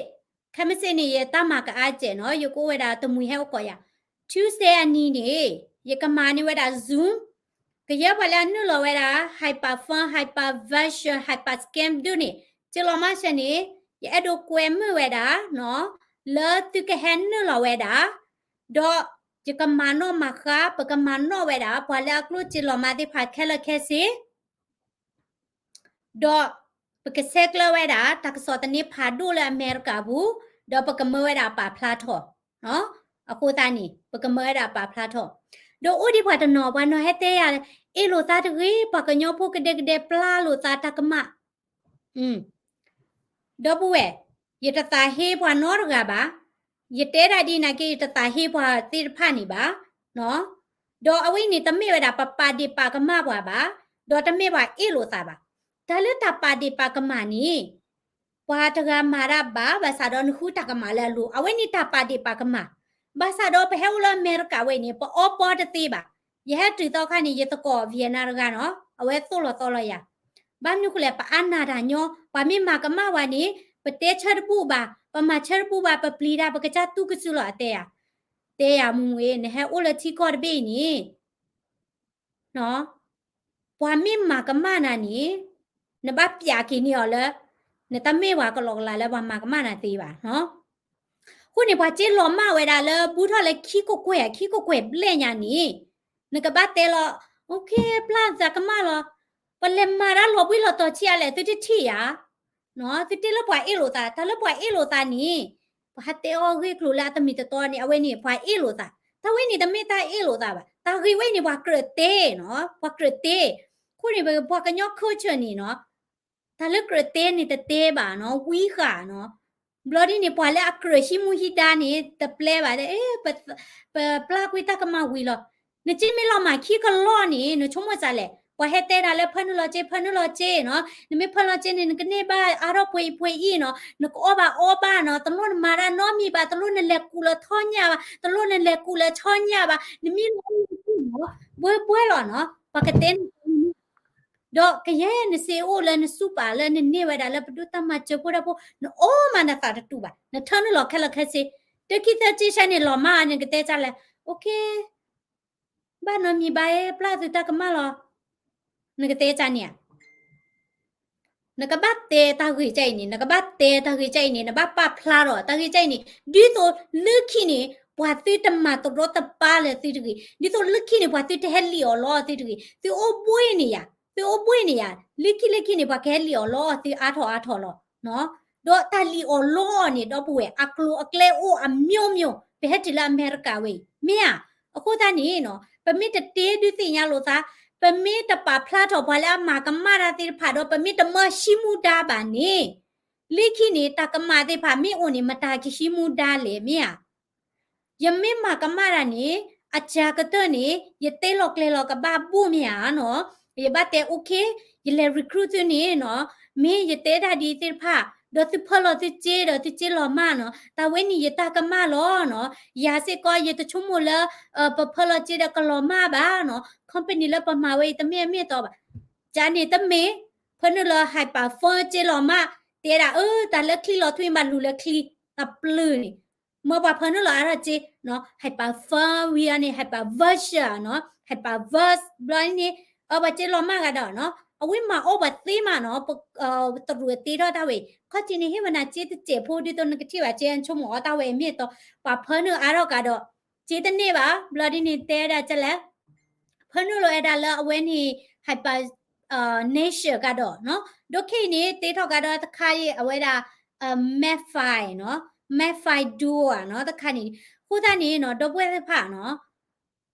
ခဲမုၢ်ဆ့ၣ်န့ၣ် ယတၢ်မၤကအါစဲးနီၤ, ယကအိၣ်ဝဲဒၣ်တမှံၤဟဲအိၣ်ကိးယၤ, Tuesday အနံၤန့ၣ် ယကမၤန့ၢ်ဝဲဒၣ် Zoom, ကယဲၢ်ပှၤလၢအနုာ်လီၤဝဲဒၣ် hyper fund, hyper version, hyper scam ဒုန့ၣ်, စ့လီၤမၢ်ဆဲန့ၣ် ယအဲၣ်ဒိးကွဲမုာ်ဝဲဒၣ်နီၤ, လၢသုကဟဲနုာ်လီၤဝဲဒၣ်, ဒီး ယကမၤနီၣ်မၤဃါ ပကမၤနီၣ်ဝဲဒၣ် ပှၤလၢအကျိၣ်စ့လီၤမၢ်သ့ၣ်တဖၣ်ခဲလၢာ်ခဲဆ့ ဒီးပကဆဲးကျၢဝဲဒၣ် တၢ်ကစီၣ်သန့ဖးဒိၣ်လၢအမဲရကၤပူၤ, ဒီးပကမၢဝဲဒၣ်ပာ်ဖျါထီၣ်. အဃိသတးန့ၣ် ပကမၢဝဲဒၣ်ပာ်ဖျါထီၣ်. ဒီးအိၣ်ဒံးပှၤတနီၤ ပှၤနီၤဟဲတဲယၤ, အ့ၣ်လိာ်သးတဂ့ၤ, ပှၤကညီဖိကဒဲကဒဲပျၢ်လိာ်သးတၢ်ကမၣ် ဒီပုၢ်ဝဲၢ်, ယတသးဟ့ပှၤနီတဂၤဘၣ်. ယတဲဒၣ်ဒ်နာ်က့ ယတသးဟ့ပှၤသ့ၣ်တဖၣ်န့ၣ်ဘၣ်. ဒီးအဝဲအံၤန့ၣ် တမ့ၢ်ဝဲဒၣ်ပပာ်ဒ့ၣ်ပာ်ကမၣ်ပှၤဘၣ်, ဒီးတမ့ၢ်ပှၤအ့ၣ်လိာ်သးဘၣ်. တၢ်လၢတၢ်ပာ်ဒ့ၣ်ပာ်ကမၣ်န့ၣ် ပှၤတဂၤမၤတၢ်ဘၣ်, ဘၣ်ဆၣ်ဒီးနဃုတၢ်ကမၣ်လၢအလိၤ, အဝဲန့ၣ်တၢ်ပာ်ဒ့ၣ်ပာ်ကမၣ်. ဘၣ်ဆၣ်ဒီးပဟဲအိၣ်လၢအမဲရကၤဝဲအံၤန့ၣ် ပအီပီတသ့ဘၣ်. ယဟဲတုၤသီခါန့ၣ် ယသကိး Vietnam တဂၤနီၤ, အဝဲသိၣ်လီၤသီလီၤယၤ. ဘၣ်မနုၤဃိလဲၣ် ပအါနၢ်တၢ်ညီ, ပှၤမ့ၢ်မၤကမၣ်ဝဲန့ၣ် ပတဲဆၢတဘူၣ်ဘၣ်, ပမၤဆၢတဘူၣ်ဘၣ်, ပပျံၤတၢ် ပကစၢ်တူၢ်ကစုလီၤ အတဲယၤ. တဲယၤ မုၢ်မုၢ်အံၤ နဟဲအိၣ်လၢထံကီၢ်တဘ့ၣ်အံၤန့ၣ် ပှၤမ့ၢ်မၤကမၣ်နၤန့ၣ် နဘၣ်ပျးက့ၤန့ၢ်အီၤလၢ နတမ့ၢ်ပှၤကလီကလီလၢပှၤမၤကမၣ်နၤသ့ဘၣ်. အဃိန့ၣ် ပှၤစ့လီၤမၢ်ဝဲဒၣ်လၢ ဘူးထီၣ်လၢခံကကွဲၢ် ခံကကွဲၢ်ဘျဲၣ်ညါန့ၣ် နကဘၣ်တဲလီၤ, OK, ပျၢ်သးကမၣ်လီၤ. ပလဲၤမၤတၢ်လီၤဘှံးလီၤတီၤဆံးအါလဲၣ် သုတထံၣ်ဧါ. သုတဲလၢပှၤအ့ၣ်လိာ်သး, တၢ်လၢပှၤအ့ၣ်လိာ်သးန့ၣ် ပှၤဟးတဲအီၤဂ့ၢ်ကျိၤလၢအတမံၤတတီန့ၣ် အဝဲန့ၣ် ပှၤအ့ၣ်လိာ်သး. တၢ်ဝဲန့ၣ်တမ့ၢ်တၢ်အ့ၣ်လိာ်သးဘၣ်. တၢ်ဂ့ၢ်ဝဲန့ၣ် ပှၤကြၢးတဲနီၤ, ပှၤကြၢးတဲ. အဃိန့ၣ် ပှၤကညီ culture န့ၣ်နီၤ, တၢ်လၢကြၢးတဲန့ၣ်တတဲဘၣ်နီၤ, ဝံဃာ်နီၤ. ဘျီဒ်န့ၣ် ပှၤလၢအကြၢးဟံးမူဟံးဒါန့ၣ် တပျဲဘၣ်, ပပျၢ်ကွံာ်တၢ်ကမၣ်ဝံၤလီၤ. နက့မ့ၢ်လီၤမၢ်ခံကလီၢ်န့ၣ် နဆိကမိၣ်စ့ၢ်လဲၣ်, ပှၤဟဲတဲနၤလၢဖၢနုာ်လီၤစ့ ဖၢနုာ်လီၤစ့နီၤ, နမ့ၢ်ဖၢလီၤစ့န့ၣ် နကန့ၢ်ဘၣ်အါထီၣ်ပှဲၤအံၤပှဲၤအံၤနီၤ, နကအီၣ်ဘၣ်အီဘၣ်နီၤ, တလိၣ်နမၤတၢ်နီတမံၤဘၣ်, တလိၣ်နလဲၤကူးလၢထီညၣ်ဘၣ်, တလိၣ်နလဲၤကူးလၢဆီညၣ်ဘၣ်, နမ့ၢ်လီၤမၢ်နီၤ, ဘှဲဘှဲလီၤနီၤ, ပှၤကတဲနၤ ဒီးကယဲၢ်နစ့အိၣ်လၢနစူၢ်ပာ်လၢနန့ၢ်ဝဲဒၣ်လၢပဒိၣ်တၢ်မၤစၢၤဖိတၢ်ဖိ, နအီၣ်မးနသးတတူာ်ဘၣ်, နထၢနုာ်လီၤခဲလၢာ်ခဲဆ့, တခံသၢဆံဆၢန့ၣ်လီၤမၢ် နကတဲဒ်လဲၣ်, OK, ဘၣ်နီတမံၤဘၣ် ပျၢ်သုတၢ်ကမၣ်လီၤ, နကတဲဒ်န့ၣ်ဧါ. နကဘၣ်တဲတၢ်ဂ့ၢ်ကဲအံၤန့ၣ်, နကဘၣ်တဲတၢ်ဂ့ၢ်ကဲအံၤန့ၣ်, နဘၣ်ပာ်ဖျါထီၣ်တၢ်ဂ့ၢ်ကဲအံၤန့ၣ်, ဒ်သိးလၢခံန့ၣ် ပှၤသုတမၤတရီတပါလၢသုတဂ့ၤ, ဒ်သိးလၢခံန့ၣ် ပှၤသုတဟဲလံၣ်အီၣ်လီအီၣ်သုတဂ့ၤ, သုအိၣ်ဘှံးန့ၢ်ယၤ, သုအိၣ်ဘှံးန့ၢ်ယၤ, လၢခံလၢခံန့ၣ် ပှၤကဟဲလံၣ်အီၣ်လီအီၣ်သုအါထီၣ်အါထီၣ်လီၤ. ဒီးတၢ်လံၣ်အီၣ်လီအီၣ်န့ၣ် ဒီပုၢ်ဝဲၢ် အကျိၤအကျဲအိၣ်အမျိုးမျိုး, ပဟဲတုၤလၢအမဲရကၤဝဲအံၤ မ့ၢ်ဧါ. အဃိသတးန့ၣ်နီၤ, ပမ့ၢ်တတ့ဒုးသ့ၣ်ညါလိာ်သး, ပမ့ၢ်တပာ်ဖျါထီၣ်ပှၤလၢအမၤကမၣ်တၢ်သ့ၣ်တဖၣ်ဒီး ပမ့ၢ်တမၢဟံးမူဒါဘၣ်န့ၣ်, လၢခံန့ၣ် တၢ်ကမၣ်သ့ၣ်တဖၣ်မ့ၢ်အိၣ်န့ၣ် မတၤကဟံးမူဒါလဲၣ် မ့ၢ်ဧါ. ယမ့ၢ်မၤကမၣ်တၢ်န့ၣ် အစှၤကတၢၢ်န့ၣ် ယတဲလီၤကျဲၤလီၤကဘၣ်ဘူၣ် မ့ၢ်ဧါနီၤ, ယဘၣ်တဲ OK, ယလဲၤ recruit သုန့ၣ်နီၤ, မ့ၢ်ယတဲတၢ်ဒ်သ့ၣ်တဖၣ်, ဒီးသုဖၢလီၤသုစ့ဒီးသုစ့လီၤမၢ်နီၤ, တၢ်ဝဲန့ၣ်ယတၢ်ကမၣ်လီၤနီၤ, ယၤစ့ၢ်ကီးယတဆိကမိၣ်လၢ ပဖၢလီၤစ့ဒီးကလီၤမၢ်ဘၣ်နီၤ, company လၢပမၤဝဲအံၤတမ့ၢ်အမ့ၢ်အတီဘၣ်. ကန့ၣ်တမ့ၢ် ဖၢနုာ်လီၤ ဟဲပာ်ဖၢစ့လီၤမၢ်, တဲဒၣ်အၢ တၢ်လၢချံလီၤထွံဘၣ်လူၤလၢချံ, အပျုၤန့ၣ် မ့ၢ်ပှၤဖၢနုာ်လီၤအါထီၣ်စ့, ဟဲပာ်ဖၢဝံၤအန့ၣ် ဟဲပာ် version နီၤ, ဟဲပာ် verse ဘျီန့ၣ် အပှၤစ့လီၤမၢ်ဂၤဒီးနီၤ, အဝဲမၤအီၣ်ပှၤသ့မးနီၤ, တရူးတ့ထီၣ်တၢ်ဝဲ, ခီၣ်ထံးန့ၣ် ဟ့ၣ်ဝဲနၤစ့တစဲးဖိ ဒ်သိးနကထံၣ်ဘၣ်စ့ နဆိကမိၣ်အီၤတၢ်ဝဲအမ့ၢ်အတီ, ပှၤဖၢနုာ်အါထီၣ်ကဒီး စ့တန့ၢ်ဘၣ်, ဘျီဒ်န့ၣ်တဲဝဲဒၣ်ကလဲၣ်, ဖၢနုာ်လီၤဝဲဒၣ်လၢအဝဲန့ၣ် hyper nature ကဒီးနီၤ, ဒီးခဲအံၤန့ၣ် တ့ထီၣ်ကဒီးတခါအံၤ အဝဲဒၣ် Mephi နီၤ, Mephi Duo နီၤ, တခါန့ၣ်, အဃိသတးန့ၣ်နီၤ ဒီပုၢ်ဝဲၢ်သ့ၣ်တဖၣ်နီၤ,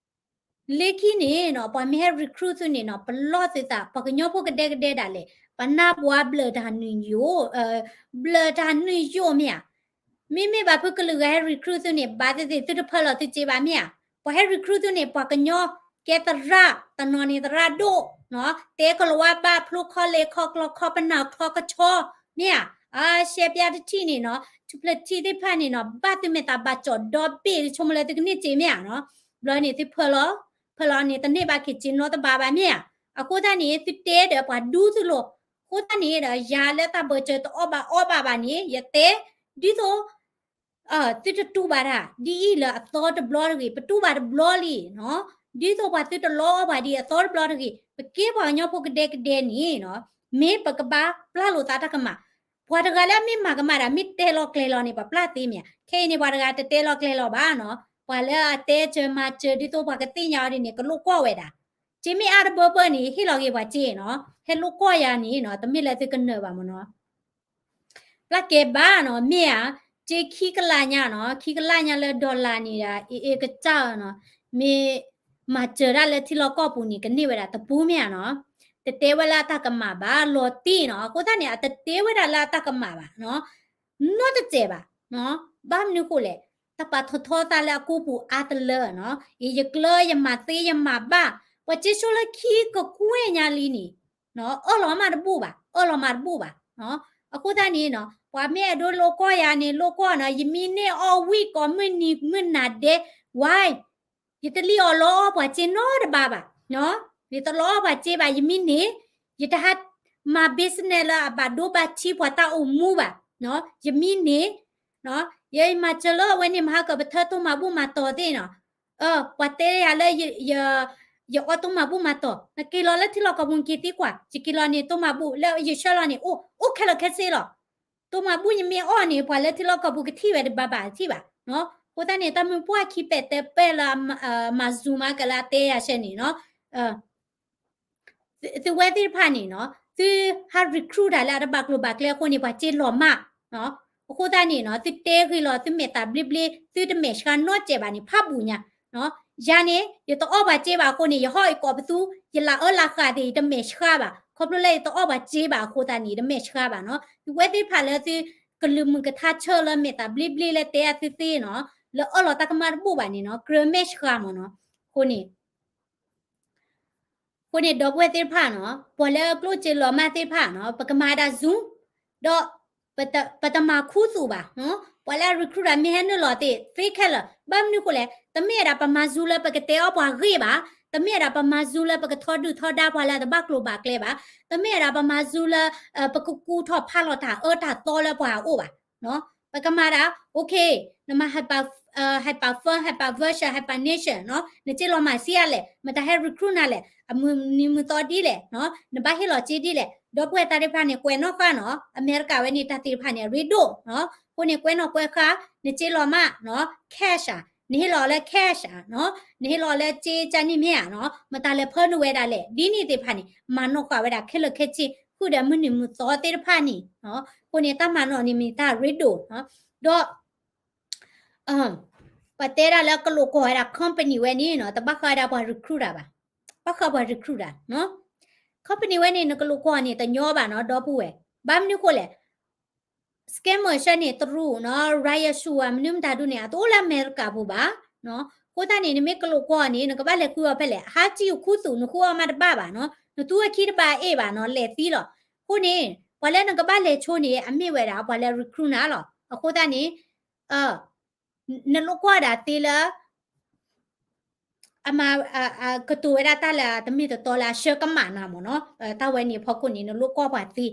လၢခံန့ၣ်နီၤ ပှၤမ့ၢ်ဟဲ recruit သုန့ၣ်နီၤ ပလီၢ်သုသး ပှၤကညီဖိကဒဲကဒဲဒၣ်လဲာ်, ပနၢ်ပှၤဘျၢၣ်တၢ်နုာ်ယိာ်, ဘျၢၣ်တၢ်နုာ်ယိာ်မ့ၢ်ဧါ. မ့မ့ၢ်ဘၣ်ဖုကလုာ်ဂၤဟဲ recruit သုန့ၣ် ဘၣ်သ့ၣ်သ့ၣ်သုတဖၢလီၤသုစ့ဘၣ်မ့ၢ်ဧါ. ပှၤဟဲ recruit သုန့ၣ် ပှၤကညီကဲသရၣ်, တနီၤန့ၣ်သရၣ်ဒိၣ်နီၤ, တဲကလၤဝါဘၣ် ဖျိခီလဲၤခီကျီခီပနၢ်ခီကဆီမ့ၢ်ဧါ. အရှဲပျၢ်တထံၣ်န့ၣ်နီၤ ထူဖျၢၣ်ထံသ့ၣ်တဖၣ်န့ၣ်နီၤ ဘၣ်သုမဲာ်သးဘၣ်ကၠီၣ်ဒီဘ့ၣ် သုဆိကမိၣ်လၢသုကန့ၢ်စ့မ့ၢ်ဧါနီၤ. ဘျီန့ၣ်သုဖၢလီၤ, ဖၢလီၤန့ၣ် တန့ၢ်ဘၣ်က့ၤစ့နီတဘ့ၣ်ဘၣ်မ့ၢ်ဧါ. အဃိသတးန့ၣ် သုတဲဒီးပှၤဒူသုလိၤ, အဃိသတးန့ၣ်ဒီး ယၤလၢတၢ်ဘၢၣ်စၢၤတအီၣ်ဘၣ်အီဘၣ်ဘၣ်န့ၣ် ယတဲ, ဒ်သိး သုတတူၢ်ဘၣ်တၢ်ဒ်အံၤလၢအသီတဘျီတဂ့ၤ, ပတူၢ်ဘၣ်တဘျီလံနီၤ, ဒ်သိးပှၤသုတလီအီၣ်ပှၤဒ်အသီတဘျီတဂ့ၤ, ပကဲပှၤကညီဖိကဒဲကဒဲန့ၣ်နီၤ, မ့ၢ်ပကဘၣ်ပျၢ်လိာ်သးတၢ်ကမၣ်, ပှၤတဂၤလၢအမ့ၢ်မၤကမၣ်ဒၣ် မ့ၢ်တဲလီၤကျဲၤလီၤန့ၣ် ပှၤပျၢ်သ့မ့ၢ်ဧါ. ခဲအံၤန့ၣ် ပှၤတဂၤတတဲလီၤကျဲၤလီၤဘၣ်နီၤ, ပှၤလၢအတဲစၢၤမၤစၢၤဒ်သိးပှၤကသ့ၣ်ညါအီၤဒ်န့ၣ် ကလိၣ်ကွီၢ်ဝဲဒၣ်. စ့မ့ၢ်အါတဘၢဘၢန့ၣ် ဟ့ၣ်လီၤက့ၤပှၤစ့နီၤ, ဟဲလိၣ်ကွီၢ်ယၤန့ၣ်နီၤ တမ့ၢ်လၢသုကနၢၤဘၣ်မ့ၢ်နီၤ. ပျၢ်ကဲဘၣ်နီၤ မ့ၢ်ဧါ, စ့ခံကလးညါနီၤ, ခံကလးညါလၢ dollar န့ၣ်ဒၣ် အ့ၣ်အ့ၣ်ကစၢ်နီၤ, မ့ၢ်မၤစၢၤဒၣ်လၢထံလီၢ်ကီၢ်ပူၤန့ၣ် ကန့ၢ်ဝဲဒၣ်တပူၤမ့ၢ်ဧါနီၤ, တတဲဝဲလၢအတၢ်ကမၣ်ဘၣ်, လီၤတံၢ်နီၤ, အဃိသတးန့ၣ် အတတဲဝဲဒၣ်လၢအတၢ်ကမၣ်ဘၣ်နီၤ, နီတစဲးဘၣ်နီၤ, ဘၣ်မနုၤဃိလဲၣ်, တၢ်ပာ်ထီၣ်ထီသးလၢအကိပူၤအါတလၢနီၤ, ယကျၢၤယမၤသ့ယမၤဘၣ်, ပှၤစ့ဆိလၢခံကကွဲၢ်ညါလံန့ၣ် အၢၣ်လီၤမးတဘူၣ်ဘၣ်, အၢၣ်လီၤမးတဘူၣ်ဘၣ်နီၤ, အဃိသတးန့ၣ်နီၤ ပှၤမ့ၢ်အဲၣ်ဒိးလိၣ်ကွီၢ်ယၤန့ၣ် လိၣ်ကွီၢ်နီၤ, ယမံန့ၢ်အီၣ်ဝံၣ်ကိးမုၢ်နံၤမုၢ်နၤဒဲး, why ယတလံၣ်အီၣ်လီအီၣ်ပှၤစ့နီတဘ့ၣ်ဘၣ်နီၤ, ယတလီအီၣ်ပှၤစ့ဘၣ်, ယမံန့ၢ်, ယတဟးမၤ business လၢအဘၣ်ဒိဘၣ်ထံးပှၤတၢ်အိၣ်မူဘၣ်နီၤ, ယမံန့ၢ်နီၤ, ယမၤစၢၤလၢအဝဲန့ၣ် မဟါကပထၢတိၢ်မၤဘူၣ်မၤတီၤသ့ၣ်နီၤ, ပှၤတဲယၤလၢ ယအီၣ်တိၢ်မၤဘူၣ်မၤတီၤ, နက့ၤလီၤလၢထံလီၢ်ကီၢ်ပူၤ နက့ၤသံကွၢ်, ယက့ၤလီၤန့ၣ် တိၢ်မၤဘူၣ်လၢယဆှၢလီၤန့ၣ် အိၣ်ခဲလၢာ်ခဲဆ့လီၤ, တိၢ်မၤဘူၣ်ယမ့ၢ်အီၣ်န့ၣ် ပှၤလၢထံလီၢ်ကီၢ်ပူၤကထံၣ်ဝဲတဘၣ်ဘၣ်ထံၣ်ဘၣ်နီၤ, အဃိသတးန့ၣ် တၢ်မုၢ်ပှၢ်ခံပဲာ်တဲပဲာ်လၢ မၤ Zoom မၤကလၢအတဲယၤဆဲန့ၣ်နီၤ သုဝဲသ့ၣ်တဖၣ်န့ၣ်နီၤ သုဟး recruit တၢ်လၢအတဘၣ်ကျိၤဘၣ်ကျဲအဃိန့ၣ် ပှၤစ့လီၤမးနီၤ, အဃိသတးန့ၣ်နီၤ သုတဲဂ့ၤလီၤ သုမဲာ်သးဘျ့ဘျ့ သုတမဲာ်ဆှးနီတစဲးဘၣ်န့ၣ် ဖးဘူးညါနီၤ, ယၤန့ၣ် ယတအီၣ်ပှၤစ့ဘၣ်အဃိန့ၣ် ယဟီၣ်ယကိးပသူ ယလၢအၢလၢဃာ်သ့ၣ် ယတမဲာ်ဆှးဘၣ်, ခီဖျိလၢယတအီၣ်ပှၤစ့ဘၣ်အဃိသတးန့ၣ် ယတမဲာ်ဆှးဘၣ်နီၤ, သုဝဲသ့ၣ်တဖၣ်လၢသုကလုာ်မုၢ်ကထါဆၢလၢမဲာ်သးဘျ့ဘျ့လၢတဲအသုသ့နီၤ, လၢအၢၣ်လီၤတၢ်ကမၣ်တဘူၣ်ဘၣ်န့ၣ်နီၤ ကြၢးမဲာ်ဆှးမးနီၤ, အဃိန့ၣ် အဃိန့ၣ် ဒီပုၢ်ဝဲၢ်သ့ၣ်တဖၣ်နီၤ ပှၤလၢကျိၣ်စ့လီၤမးသ့ၣ်တဖၣ်နီၤ ပကမၤဒၣ် Zoom ဒီး ပတမၤခူသူၣ်ဘၣ်, ပှၤလၢ recruit တၢ်မ့ၢ်ဟဲနုာ်လီၤသ့ၣ် သ့ခဲလၢာ်, ဘၣ်မနုၤဃိလဲၣ်, တမ့ၢ်ဝဲဒၣ်ပမၤ Zoom လၢပကတဲအီၣ်ပှၤဂ့ၢ်ဘၣ်, တမ့ၢ်ဝဲဒၣ်ပမၤ Zoom လၢပကထီဒုၣ်ထီဒါပှၤလၢအတဘၣ်ကျိၤဘၣ်ကျဲဘၣ်, တမ့ၢ်ဝဲဒၣ်ပမၤ Zoom လၢ ပကကူထီၣ်ဖးလီၤတၢ်အၢတၢ်သီလၢပှၤအအိၣ်ဘၣ် ပကမၤဒၣ် okay နမၤ hyper, hyper fund, hyper version, hyper nation နီၤ, နစ့လီၤမးစ့အါလဲၣ်, မတၤဟဲ recruit နၤလဲၣ်, အမုၢ်နံၤမုၢ်သီဒ်လဲၣ်နီၤ, နဘၣ်ဟ့ၣ်လီၤစ့ဒ်လဲၣ်, ဒီပုၢ်ဝဲၢ်သ့ၣ်တဖၣ်န့ၣ် ကွဲးနီၣ်ဃာ်နီၤ, အမဲရကၤဝဲန့ၣ် တၢ်သ့ၣ်တဖၣ်န့ၣ် အရ့ဒိၣ်နီၤ, အဃိန့ၣ် ကွဲးနီၣ်ကွဲးဃာ်, နစ့လီၤမးနီၤ, cash ဧါ, နဟ့ၣ်လီၤလၢ cash ဧါနီၤ, နဟ့ၣ်လီၤလၢစ့ကန့ၣ်မ့ၢ်ဧါနီၤ, မတၤလဲၤဖၢနုာ်ဝဲဒၣ်လဲၣ်, ဒ်န့ၣ်သ့ၣ်တဖၣ်န့ၣ် မၤနီၣ်ဃာ်ဝဲဒၣ်ခဲလၢာ်ခဲဆ့, ဃုာ်ဒီးမုၢ်နံၤမုၢ်သီသ့ၣ်တဖၣ်န့ၣ်နီၤ, အဃိန့ၣ် တၢ်မၤနီၣ်န့ၣ်မ့ၢ်တၢ်ရ့ဒိၣ်နီၤ, ဒီး ပှၤတဲဒၣ်လၢကလိာ်ကွီၢ်ဝဲဒၣ် company ဝဲန့ၣ်နီၤ, တဘၣ်ဃးဝဲဒၣ်ပှၤ recruit တၢ်ဘၣ်, ဘၣ်ဃးပှၤ recruit တၢ်နီၤ, company ဝဲန့ၣ် နကလိာ်ကွီၢ်န့ၣ် တညီဘၣ်နီၤ, ဒီပုၢ်ဝဲၢ်, ဘၣ်မနုၤဃိလဲၣ်, scammer ဆၢန့ၣ် တရူးနီၤ, Ryan Hsu ဧါ, မနုၤမတၤဒုန့ၣ် အတအိၣ်လၢအမဲရကၤပူၤဘၣ်နီၤ, အဃိသတးန့ၣ် နမ့ၢ်ကလိာ်ကွီၢ်န့ၣ် နကဘၣ်လဲၤဃုအီၤဖဲလဲၣ်, ဟးစံၣ်ခူသူၣ် နဃုအီၤမးတဘၣ်ဘၣ်နီၤ, နသူအခံတဘၣ်အ့ၣ်ဘၣ်နီၤ, လဲၤသံလီၤ, အဃိန့ၣ် ပှၤလၢနကဘၣ်လဲၤဆိန့ၣ် အမ့ၢ်ဝဲဒၣ် ပှၤလၢ recruit နၤလီၤ, အဃိသတးန့ၣ် နလိာ်ကွီၢ်ဒၣ်သ့လၢ အမၤ ကတိၤဝဲဒၣ်တၢ်လၢတမ့ၢ်တတီလၢအဆှၢကမၣ်နၤမ့ၢ်နီၤ, တၢ်ဝဲန့ၣ်အဖီခိၣ်န့ၣ် နလိာ်ကွီၢ်ပှၤသ့,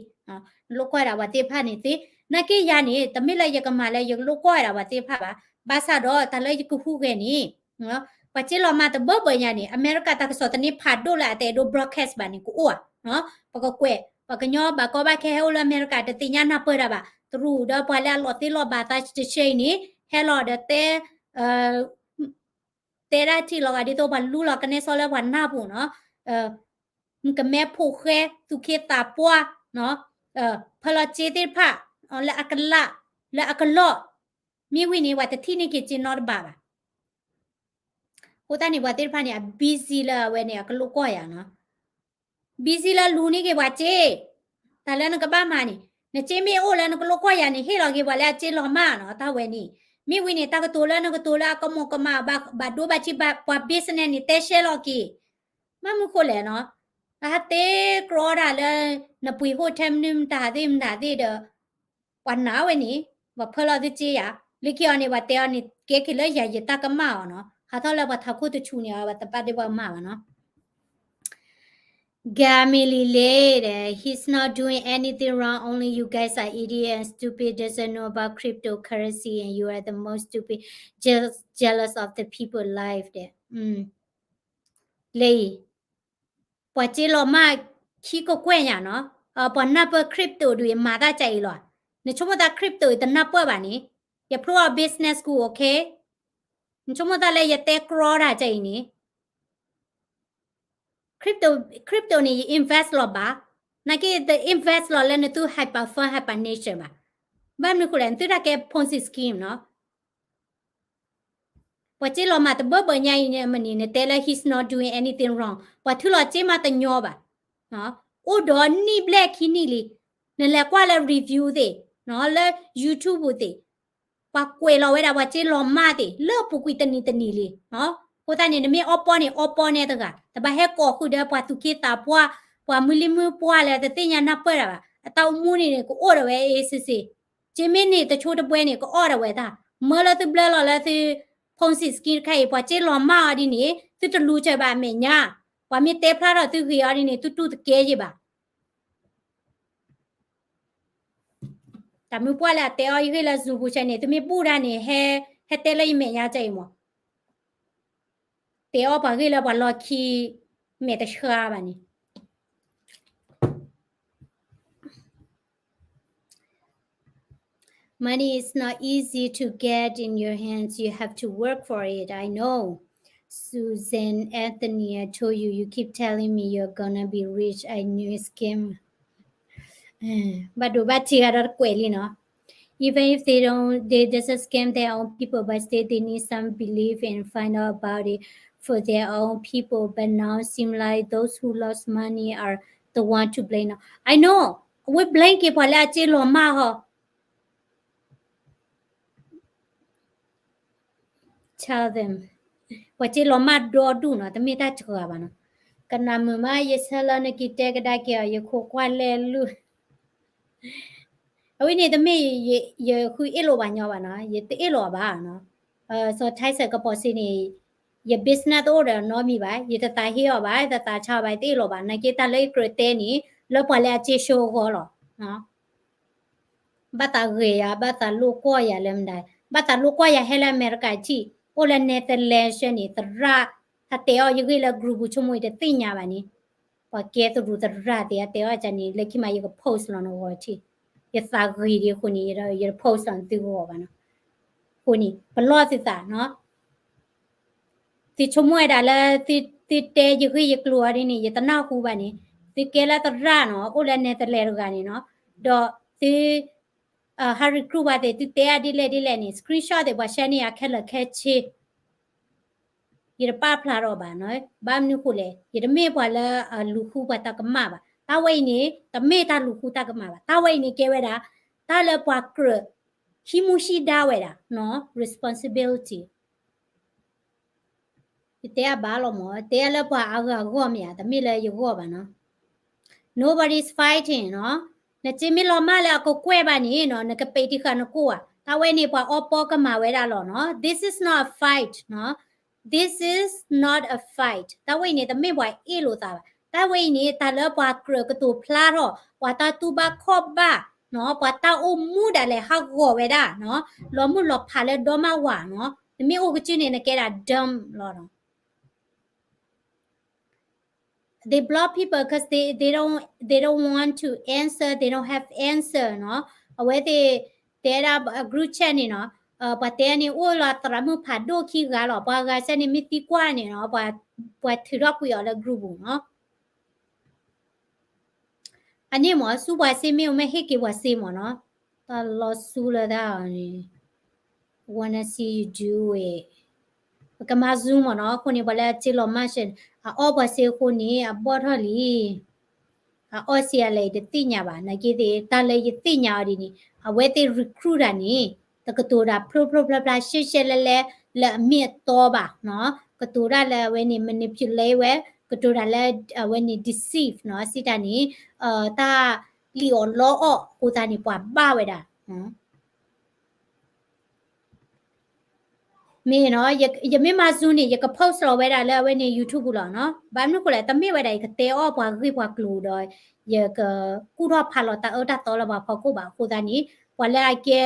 နလိာ်ကွီၢ်ဒၣ်ပှၤသ့ၣ်တဖၣ်န့ၣ်သ့, နာ်က့ယၤန့ၣ် တမ့ၢ်လၢယကမၤလၢယလိာ်ကွီၢ်ဝဲဒၣ်ပှၤသ့ၣ်တဖၣ်ဘၣ်, ဘၣ်ဆၣ်ဒီးတၢ်လၢယကဟူးဂဲၤန့ၣ် ပှၤစ့လီၤမးတဘၢဘၢညါန့ၣ် အမဲရကၤတၢ်ကစီၣ်သန့ဖးဒိၣ်လၢအတအဲၣ်ဒိး broadcast ဘၣ်န့ၣ် ကအိၣ်ဧါ, ပကကွဲး ပှၤကညီဘၣ်ကီဘၣ်ခဲဟဲအိၣ်လၢအမဲရကၤ တသ့ၣ်ညါနၢ်ပၢၢ်တၢ်ဘၣ်, တရူးဒီးပှၤလၢအလီၤသ့လီၤဘၣ်သးတဆၢအံၤန့ၣ် ဟဲလီၤဒီးတဲ တဲဒၣ်ထံၣ်လီၤဂာ်ဒ်သိးပှၤလူလီၤကနဲစီလၢပှၤနၢ်ပူၤနီၤ, မုၣ်ကမဲဖိဃဲ သူၣ်ခ့သးပှၢ်, ဖၢလီၤစ့သ့ၣ်တဖၣ် လၢအကလး လၢအကလီၢ်, မ့ၢ်ဝံၤန့ၣ် ပှၤတထံၣ်န့ၢ်က့ၤစ့နီတဘ့ၣ်ဘၣ်. အဃိသတးန့ၣ် ပှၤသ့ၣ်တဖၣ်န့ၣ် အ busy လၢအဝဲန့ၣ် အကလိာ်ကွီၢ်ယၤနီၤ. busy လၢလူန့ၢ်က့ၤပှၤစ့, တၢ်လၢနကဘၣ်မၤန့ၣ် နစ့မ့ၢ်အိၣ်လၢနကလိာ်ကွီၢ်ယၤန့ၣ် ဟ့ၣ်လီၤက့ၤပှၤလၢအစ့လီၤမးနီၤ, တၢ်ဝဲန့ၣ်. မ့ၢ်ဝံၤန့ၣ် တၢ်ကတိၤလၢနကတိၤလၢအကမီၤကမၣ်ဘၣ်ဒိဘၣ်ထံးဘၣ်ပှၤ business န့ၣ် တဲရှဲလီၤက့ၤ. မ့ၢ်မနုၤဃိလဲၣ်နီၤ, တၢ်ဟးတ့ကြီတၢ်လၢ နပှ့ၤ hotel မနုၤမတၤသ့ၣ်မတၤသ့ၣ်ဒီး ပှၤနာ်ဝဲန့ၣ် ပှၤဖၢလီၤသုစ့ယၤ, လၢခံအီၤန့ၣ် ပှၤတဲအီၤန့ၣ် ကဲက့ၤလၢယၤယတၢ်ကမၣ်အီၤနီၤ, ဟးထီၣ်လၢပှၤထးခိၣ်တဆူၣ်န့ၣ် ပှၤတပာ်ဒ့ပှၤကမၣ်ဘၣ်နီၤ. Gamily လဲၣ်, he's not doing anything wrong, only you guys are idiot and stupid, doesn't know about cryptocurrency, and you are the most stupid, jealous, jealous of the people life ဒဲး. လဲၣ်အံၤ ပှၤစ့လီၤမးခံကကွဲၢ်ညါနီၤ, ပှၤနၢ်ပၢၢ် crypto ဒုး ယမၤတၢ်ကၢ်အံၤလီၤ. နဆိကမိၣ်သး crypto ယတနၢ်ပၢၢ်ဘၣ်န့ၣ်, ယဖျိအီၤ business school, okay? နဆိကမိၣ်သးလၢယတဲကြီတၢ်ကအံၤန့ၣ် crypto န့ၣ် ယ invest လီၤဘၣ်, နာ်က့ တ invest လီၤလၢနသု hyper fund hyper nation ဘၣ်. ဘၣ်မနုၤဃိလဲၣ် နသုတၢ်ကဲ Ponzi scheme နီၤ. ပှၤစ့လီၤမၢ်တဘၢဘၢညါအံၤန့ၣ် အမနုၤ နတဲလၢ he's not doing anything wrong ပှၤထုးလီၤစ့မးတညီဘၣ်. အိၣ်ဒီးနံၣ်ဘျဲၣ်ခံနံၣ်လံ, နလဲၤကွၢ်လၢ review သ့ၣ်, လၢ YouTube သ့ၣ်, ပှၤကွဲးလီၤဝဲဒၣ်ပှၤစ့လီၤမၢ်သ့ၣ် လၢအပူၤကွံာ်တနံၤတနံၤလံ. အဃိသတးန့ၣ် နမ့ၢ်အီပီန့ၣ် အီပီန့ၣ်တဂၤ, တဘၣ်ဟဲကိးဃုာ်ဒီးပှၤသူၣ်က့သးပှၢ်, ပှၤမုၢ်လံၢ်မုၢ်ပှၢ်လၢတသ့ၣ်ညါနၢ်ပၢၢ်တၢ်ဘၣ်. အတၢ်အိၣ်မူန့ၣ်န့ၣ် ကအိၣ်ဒီးဝဲ အေးဆေးဆေး, စ့မ့ၢ်န့ၢ်တဆိတဘှဲန့ၣ် ကအီၣ်ဒီးဝဲတၢ်, မၢလၢသုဘျၢလီၤလၢသု Ponzi scheme တခါအံၤ ပှၤစ့လီၤမၢ်အီၤဒ်န့ၣ် သုတလူၤစၢၤဘၣ်အမဲာ်ညါ, ပှၤမ့ၢ်တဲဖျါထီၣ်သုဂ့ၤအီၤဒ်န့ၣ် သုတူၢ်တကဲယံၤဘၣ်. တၢ်မုၢ်ပှၢ်လၢအတဲအီၤယဂ့ၢ်လၢ Zoom ပူၤဆဲန့ၣ် သုမ့ၢ်ဘူၣ်တၢ်န့ၣ် ဟဲ ဟဲတဲလၢယမဲာ်ညါကအံၤမး, တဲအီၤပှၤဂ့ၢ်လၢပှၤလီၢ်ခံ မဲာ်တဆှါဘၣ်န့ၣ်. Money is not easy to get in your hands. You have to work for it. I know. Susan Anthony, I told you, you keep telling me you're gonna be rich. I knew it's scam. ဘၣ်ဒိဘၣ်ထံးဂၤဒီးတကွဲးလံနီၤ. Even if they don't, they just scam their own people, but still they need some belief and find out about it for their own people. But now seem like those who lost money are the one to blame. I know. အဝဲ blame က့ၤပှၤလၢအစ့လီၤမၢ်ဟီ Tell them. ပှၤစ့လီၤမၢ်ဒီဒူၣ်နီၤ, တမ့ၢ်တၢ်စှၤဘၣ်နီၤ. ကနၣ်မုာ်မး ယဆၢလၢနက့ၤတဲကဒါက့ၤအီၤ ယခိးကွၢ်လဲၣ်လူၢ်. အဝဲန့ၣ်တမ့ၢ်ယဃုအ့ၣ်လိာ်ပှၤညီဘၣ်နီၤ, ယတအ့ၣ်လိာ်အီၤဘၣ်နီၤ. စီၤထၢၣ်စၢၣ်ကပီၤစ့န့ၣ် ယ business တအိၣ်ဒီးနီတမံၤဘၣ်, ယတသးဟ့အီၤဘၣ်, ယတသးဆါအီၤဘၣ်, ယတအ့ၣ်လိာ်ဘၣ်. နာ်က့တၢ်လၢယကြၢးတဲန့ၣ် လၢပှၤလၢအစ့ဆၢအဂီၢ်လီၤ. ဘၣ်သးဂ့ၤယၤ, ဘၣ်သးလိာ်ကွီၢ်ယၤလၢမတၤ, ဘၣ်သးလိာ်ကွီၢ်ယၤဟဲလၢအမဲရကၤထံး, အိၣ်လၢ Netherlands န့ၣ် သရၣ်, တၢ်တဲအီၤယဂ့ၢ်လၢ group ပူၤဆိကမိၣ်အံၤတသ့ၣ်ညါဘၣ်န့ၣ်, ပှၤကဲသရူးသရၣ်သ့ၣ် အတဲအီၤကန့ၣ် လၢခံမးယက post လီၤနဂီၢ်ထံး, ယသးဂ့ၤဒံးအဃိန့ၣ် ယတ post လီၤနသုဂီၢ်ဘၣ်နီၤ. အဃိန့ၣ် ပလီၢ်သုသးနီၤ. သုဆိကမိၣ်ဝဲဒၣ်လၢ သုတဲယဂ့ၢ်ယကျိၤအီၤဒ်န့ၣ် ယတနၢ်ဟူဘၣ်န့ၣ်, သုကဲလၢသရၣ်နီၤ, အိၣ်လၢ Netherlands တဂၤန့ၣ်နီၤ, ဒီးသု ဟး recruit ပှၤသ့ၣ် သုတဲအဒ်လဲၣ်ဒ်လဲၣ်န့ၣ် screenshot သ့ၣ် ပှၤ share န့ၢ်ယၤခဲလၢာ်ခဲဆ့, ယတပာ်ဖျါထီၣ်ဘၣ်နီၤ. ဘၣ်မနုၤဃိလဲၣ်, ယတမ့ၢ်ပှၤလၢအလူၤဃုပှၤတၢ်ကမၣ်ဘၣ်. တၢ်ဝဲအံၤန့ၣ် တမ့ၢ်တၢ်လူၤဃုတၢ်ကမၣ်ဘၣ်. တၢ်ဝဲအံၤန့ၣ်ကဲဝဲဒၣ် တၢ်လၢပှၤကြၢး ဟံးမူဟံးဒါဝဲဒၣ်နီၤ, responsibility. ယတဲအဘၣ်လီၤမး, တဲအလၢပှၤအါဂၤအဂီၢ်မ့ၢ်ဧါ, တမ့ၢ်လၢယဂီၢ်ဘၣ်နီၤ. Nobody's fighting နီၤ. နစ့မ့ၢ်လီၤမၢ်လၢအကကွဲၢ်ဘၣ်န့ၣ်နီၤ, နကပဲာ်တံၢ်ဃာ်နကိၣ်ဧါ. တၢ်ဝဲန့ၣ်ပှၤအီပီကမၤဝဲဒၣ်လီၤနီၤ. This is not a fight နီၤ. This is not a fight. တၢ်ဝဲအံၤန့ၣ် တမ့ၢ်ပှၤအ့ၣ်လိာ်သးဘၣ်. တၢ်ဝဲအံၤန့ၣ် တၢ်လၢပှၤကြၢးကတိၤဖျါထီၣ် ပှၤတၢ်တူၢ်ဘၣ်ခီၣ်ဘၣ်နီၤ, ပှၤတၢ်အိၣ်မူဒၣ်လဲာ်ဟးဂီၤဝဲဒၣ်နီၤ, လီၤမုၢ်လီၤဖးလၢဒီမါဝၤနီၤ, နမ့ၢ်အိၣ်ကစုန့ၣ် နကဲဒၣ် dumb လီၤနီၤ. They block people 'cause they, they don't, they don't want to answer, they don't have answer နီၤ. အဝဲသ့ၣ်တဲဒၣ် group chat န့ၣ်နီၤ, ပှၤတဲန့ၣ်အိၣ်လီၤသရၣ်မုၣ်ဖးဒိၣ်ခံဂၤလီၤ. ပှၤဂၤစဲန့ၣ်မ့ၢ်သံကွၢ်န့ၣ်နီၤ, ပှၤထုးထီၣ်ကွံာ်အီၤလၢ group ပူၤနီၤ. အန့ၣ်မ့ၢ် ဆူပှၤစ့မ့ၢ်အိၣ်မ့ၢ်ဟ့ၣ်က့ၤပှၤစ့မ့ၢ်နီၤ, တၢ်လီၤဆူလၢတၢ်အီၤန့ၣ် wanna see you do it. ပကမၤ Zoom မ့ၢ်နီၤ, အဃိန့ၣ် ပှၤလၢအစ့လီၤမၢ်ရှဲ အအီၣ်ပှၤစ့အဃိန့ၣ် အဘီၣ်ထီၣ်လံ. အအီၣ်စ့အလဲၣ် ယတသ့ၣ်ညါဘၣ်. နာ်က့သ့ၣ် တၢ်လၢယသ့ၣ်ညါအီၤဒ်န့ၣ် အဝဲသ့ၣ် recruit တၢ်န့ၣ် တကတိၤတၢ်ဖျိဖျိဖျါဖျါ ရှဲရှဲလဲလဲ လၢအမ့ၢ်အတီဘၣ်နီၤ. ကတိၤတၢ်လၢအဝဲန့ၣ် manipulate ဝဲ, ကတိၤတၢ်လၢအဝဲန့ၣ် deceive နီၤ, စံးတၢ်န့ၣ် တၢ်လံၣ်အီၣ်လီအီၣ်အဃိသတးန့ၣ် ပှၤဘၣ်ဝဲဒၣ် မ့ၢ်နီၤ, ယမ့ၢ်မၤ Zoom န့ၣ် ယက post လီၤဝဲဒၣ်လၢအဝဲန့ၣ် YouTube ပူၤလီၤနီၤ. ဘၣ်မနုၤဃိလဲၣ်, တမ့ၢ်ဝဲဒၣ် ယကတဲအီၣ်ပှၤဂ့ၢ်ပှၤကျိၤဒီး ယကကူၣ်ထီၣ်ဖးလီၤတၢ်အၢတၢ်သီလၢပှၤဖီခိၣ်ဘၣ်. အဃိသတးန့ၣ် ပှၤလၢအကဲ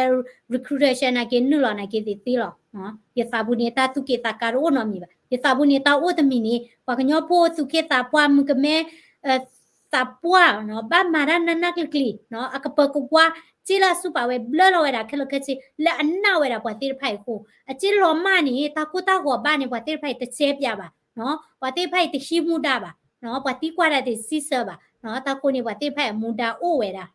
recruiter နာ်က့ နုာ်လီၤနာ်က့သ့ၣ်သ့လီၤ. ယသးပူၤန့ၣ် တၢ်သူၣ်က့ၣ်သးကါတအိၣ်နီတမံၤဘၣ်. ယသးပူၤန့ၣ် တၢ်အိၣ်တမံၤန့ၣ် ပှၤကညီဖိသူၣ်က့ၣ်သးပှၢ် မုၣ်ကမဲ သးပှၢ်နီၤ, ဘၣ်မၤတၢ်နးနးကျံၤကျံၤနီၤ, အကပၢၤကဝါ စ့လၢအစူးပာ်ဝဲဘျၢလီၤဝဲဒၣ်ခဲလၢာ်ခဲဆ့ လၢအနာ်ဝဲဒၣ်ပှၤသ့ၣ်တဖၣ်အံၤအဃိ အစ့လီၤမၢ်န့ၣ် တၢ်ကိၢ်တၢ်ဂီၤဘၣ်န့ၣ် ပှၤသ့ၣ်တဖၣ်အံၤတစဲပၠးဘၣ်, ပှၤသ့ၣ်တဖၣ်အံၤတဟံးမူဒါဘၣ်, ပှၤသံကွၢ်တၢ်တစံးဆၢဘၣ်, တၢ်ဃိန့ၣ် ပှၤသ့ၣ်တဖၣ်အံၤအမူဒါအိၣ်ဝဲဒၣ်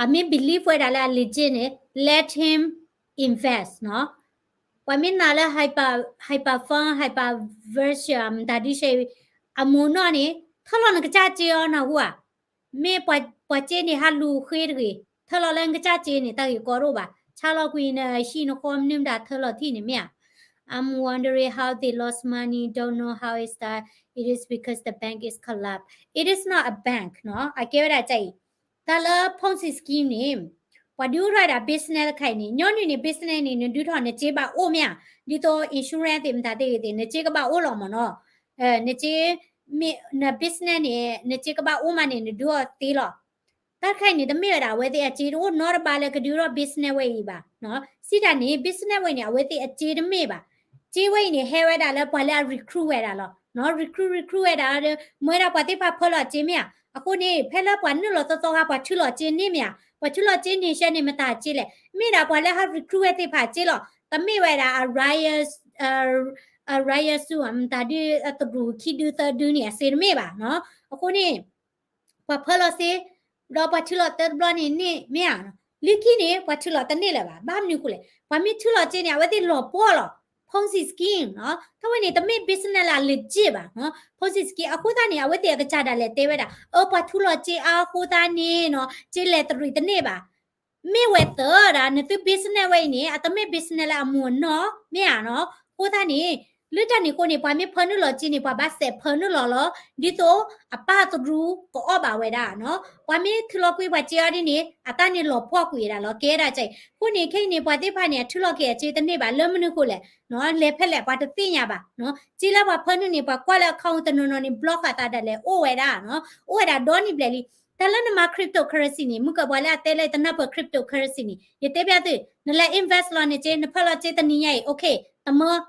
အမ့ၢ် believe ဝဲဒၣ်လၢအ legit န့ၣ် let him invest နီၤ. ပှၤမ့ၢ်နာ်လၢ hyper hyper fund hyper virtual မတၤဒုရှဲ အမူနီၢ်န့ၣ် ထၢလီၤနကစၢ်စ့အီၤနၢ်ဟူဧါ. မ့ၢ်ပှၤစ့န့ၣ် ဟးလူၤဃ့တဂ့ၤ, ထၢလီၤလၢနကစၢ်စ့န့ၣ် တၢ်ဂ့ၢ်ကီတအိၣ်ဘၣ်. ဆါလီၤကွံာ်နဟံၣ်နဃီမနုၤမတၤထၢလီၤထံၣ်န့ၣ်မ့ၢ်ဧါ. I'm wondering how they lost money, don't know how it start. It is because the bank is collapse. It is not a bank နီၤ. အကဲဝဲဒၣ်ကအံၤ တၢ်လၢ Ponzi scheme န့ၣ် ပှၤဒုးအိၣ်ထီၣ်ဝဲဒၣ် business တခါအံၤန့ၣ် ညီနုၢ်န့ၣ် business န့ၣ် နဒုးထီၣ်နစ့ဘၣ်အိၣ်မ့ၢ်ဧါ. ဒ်သိး insurance သ့ၣ်မတၤသ့ၣ်ဂ့ၤသ့ၣ် နစ့ကဘၣ်အိၣ်လီၤမ့ၢ်နီၤ. နစ့ မ့ၢ်န business န့ၣ် နစ့ကဘၣ်အိၣ်မးန့ၣ် နဒုးအီၤသ့လီၤ. တၢ်တခါအံၤန့ၣ် တမ့ၢ်ဝဲဒၣ် အဝဲသ့ၣ်အစ့တအိၣ်နီတဘးလၢကဒုးထီၣ် business ဝဲအံၤဘၣ်. စံးတၢ်န့ၣ် business ဝဲအံၤန့ၣ် အဝဲသ့ၣ်အစ့တမ့ၢ်ဘၣ်. စ့ဝဲအံၤန့ၣ် ဟဲဝဲဒၣ်လၢပှၤလၢအ recruit ဝဲဒၣ်လီၤ. recruit recruit ဝဲဒၣ်ဒီး မ့ၢ်ဝဲဒၣ်ပှၤသ့ၣ်တဖၣ်ဖၢလီၤစ့မ့ၢ်ဧါ. အဃိန့ၣ် ဖဲလၢပှၤနုာ်လီၤသီသီခါ ပှၤထုးလီၤစ့န့ၢ်မ့ၢ်ဧါ. ပှၤထုးလီၤစ့န့ၢ်ဆဲန့ၣ် မတၤစ့လဲၣ်. မ့ၢ်ဒၣ်ပှၤလၢဟး recruit ဝဲသ့ၣ်တဖၣ်စ့လီၤ. တမ့ၢ်ဝဲဒၣ် အ Ryan အ Ryan Su မတၤဒု အတရူးခံဒုသၢဒုန့ၣ် အစ့တမ့ၢ်ဘၣ်နီၤ. အဃိန့ၣ် ပှၤဖၢလီၤစ့ ဒီးပှၤထုးလီၤတၢတဘျီန့ၣ်န့ၣ်မ့ၢ်ဧါ. လၢခံန့ၣ် ပှၤထုးလီၤတန့ၢ်လၢၤဘၣ်. ဘၣ်မနုၤအဃိလဲၣ်. ပှၤမ့ၢ်ထုးလီၤစ့န့ၣ် အဝဲသ့ၣ်လီၤပှီၢ်လီၤ. Ponzi scheme နီၤ. တၢ်ဝဲန့ၣ် တမ့ၢ် business လၢအ legit ဘၣ်နီၤ. Ponzi scheme အဃိသတးန့ၣ် အဝဲသ့ၣ်အကစၢ်ဒၣ်လဲာ်တဲဝဲဒၣ် အၢ ပှၤထုးလီၤစ့အါအဃိသတးန့ၣ်နီၤ စ့လဲၤတရံးတန့ၢ်ဘၣ်. မ့ၢ်ဝဲသၢဒၣ် နသု business ဝဲအံၤန့ၣ် အတမ့ၢ် business လၢအမူအနီၢ်မ့ၢ်ဧါနီၤ. အဃိသတးန့ၣ် လၢတၢ်န့ၣ်အဃိန့ၣ် ပှၤမ့ၢ်ဖၢနုာ်လီၤစ့န့ၣ် ပှၤဘၣ်စဲးဖၢနုာ်လီၤလီၤ. ဒ်သိးအပၢ်တရူးကအီၣ်ဘၣ်ဝဲဒၣ်နီၤ. ပှၤမ့ၢ်ထုးလီၤကွံာ်ပှၤစ့အီၤဒ်န့ၣ် အတၢ်န့ၣ်လီၤပှီၢ်ကွံာ်ဝဲဒၣ်လီၤ. ကဲဒၣ်ကအံၤ အဃိန့ၣ် ခဲအံၤန့ၣ် ပှၤသ့ၣ်တဖၣ်န့ၣ် အထုးလီၤက့ၤအစ့တန့ၢ်ဘၣ် လၢမနုၤအဃိလဲၣ်. လဲၤဖဲလဲၣ် ပှၤတသ့ၣ်ညါဘၣ်. စ့လၢပှၤဖၢနုာ်န့ၣ် ပှၤကွၢ်လၢ account တနီၤနီၤန့ၣ် ဘျီဃာ်သးဒၣ်လဲာ် အိၣ်ဝဲဒၣ်နီၤ. အိၣ်ဝဲဒၣ်ဒီနံၣ်ဘျဲၣ်လံ. တၢ်လၢနမၤ cryptocurrency န့ၣ် မုၢ်ကပှၤလၢအတဲလၢတနၢ်ပၢၢ် cryptocurrency န့ၣ် ယတဲပျးသု နလဲၤ invest လီၤနစ့ နဖၢလီၤစ့တနံၤညါအံၤ okay တမၢ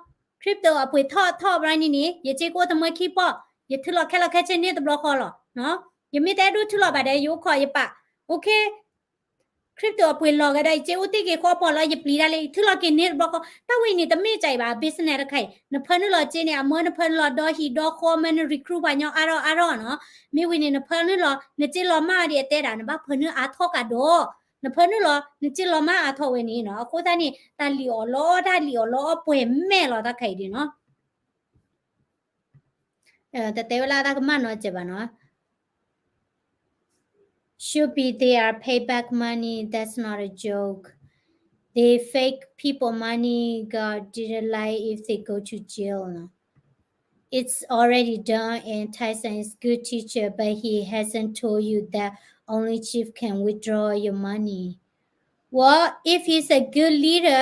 crypto အပှ့ၤထီၣ်ထီၣ်ဘျီန့ၣ်န့ၣ် ယစ့ကအိၣ်တမၢခံပီၢ် ယထုးလီၤခဲလၢာ်ခဲဆ့န့ၢ်တဘျီဃီလီၤ. ယမ့ၢ်တအဲၣ်ဒိးထုးလီၤဘၣ်ဒီး ယအိၣ်ခိးယပာ် okay crypto အပှ့ၤလီၤကဒီး ယစ့အိၣ်တ့ၢ်က့ၤဃီပီၢ်လီၤ ယပျံၤဒၣ်လၢ ယထုးလီၤက့ၤန့ၢ်တဘျီဃီ. တၢ်ဝဲအံၤန့ၣ် တမ့ၢ်ကစၢ်အံၤဘၣ် business တခါအံၤ နဖၢနုာ်လီၤစ့န့ၣ် အမၢနဖၢနုာ်လီၤဒီဟံၣ်ဒီဃီ မ့ၢ်န recruit ပှၤညီအါထီၣ်အါထီၣ်နီၤ. မ့ၢ်ဝံၤန့ၣ် နဖၢနုာ်လီၤ နစ့လီၤမၢ်အီၤဒ်အတဲဒၣ် နဘၣ်ဖၢနုာ်အါထီၣ်ကဒီး နဖၢနုာ်လီၤ နစ့လီၤမၢ်အါထီၣ်ဝဲန့ၣ်နီၤ. အဃိသတးန့ၣ် တၢ်လံၣ်အီၣ်လီအီၣ် တၢ်လံၣ်အီၣ်လီအီၣ်ပှဲၤမဲာ်လီၤတၢ်ခဲအံၤဒ်နီၤ. တတဲဝဲလၢတၢ်ကမၣ်နီတစဲးဘၣ်နီၤ. Should be they are pay back money. That's not a joke. They fake people money. God didn't lie if they go to jail. It's already done, and Tyson is good teacher, but he hasn't told you that only chief can withdraw your money. Well, if he's a good leader,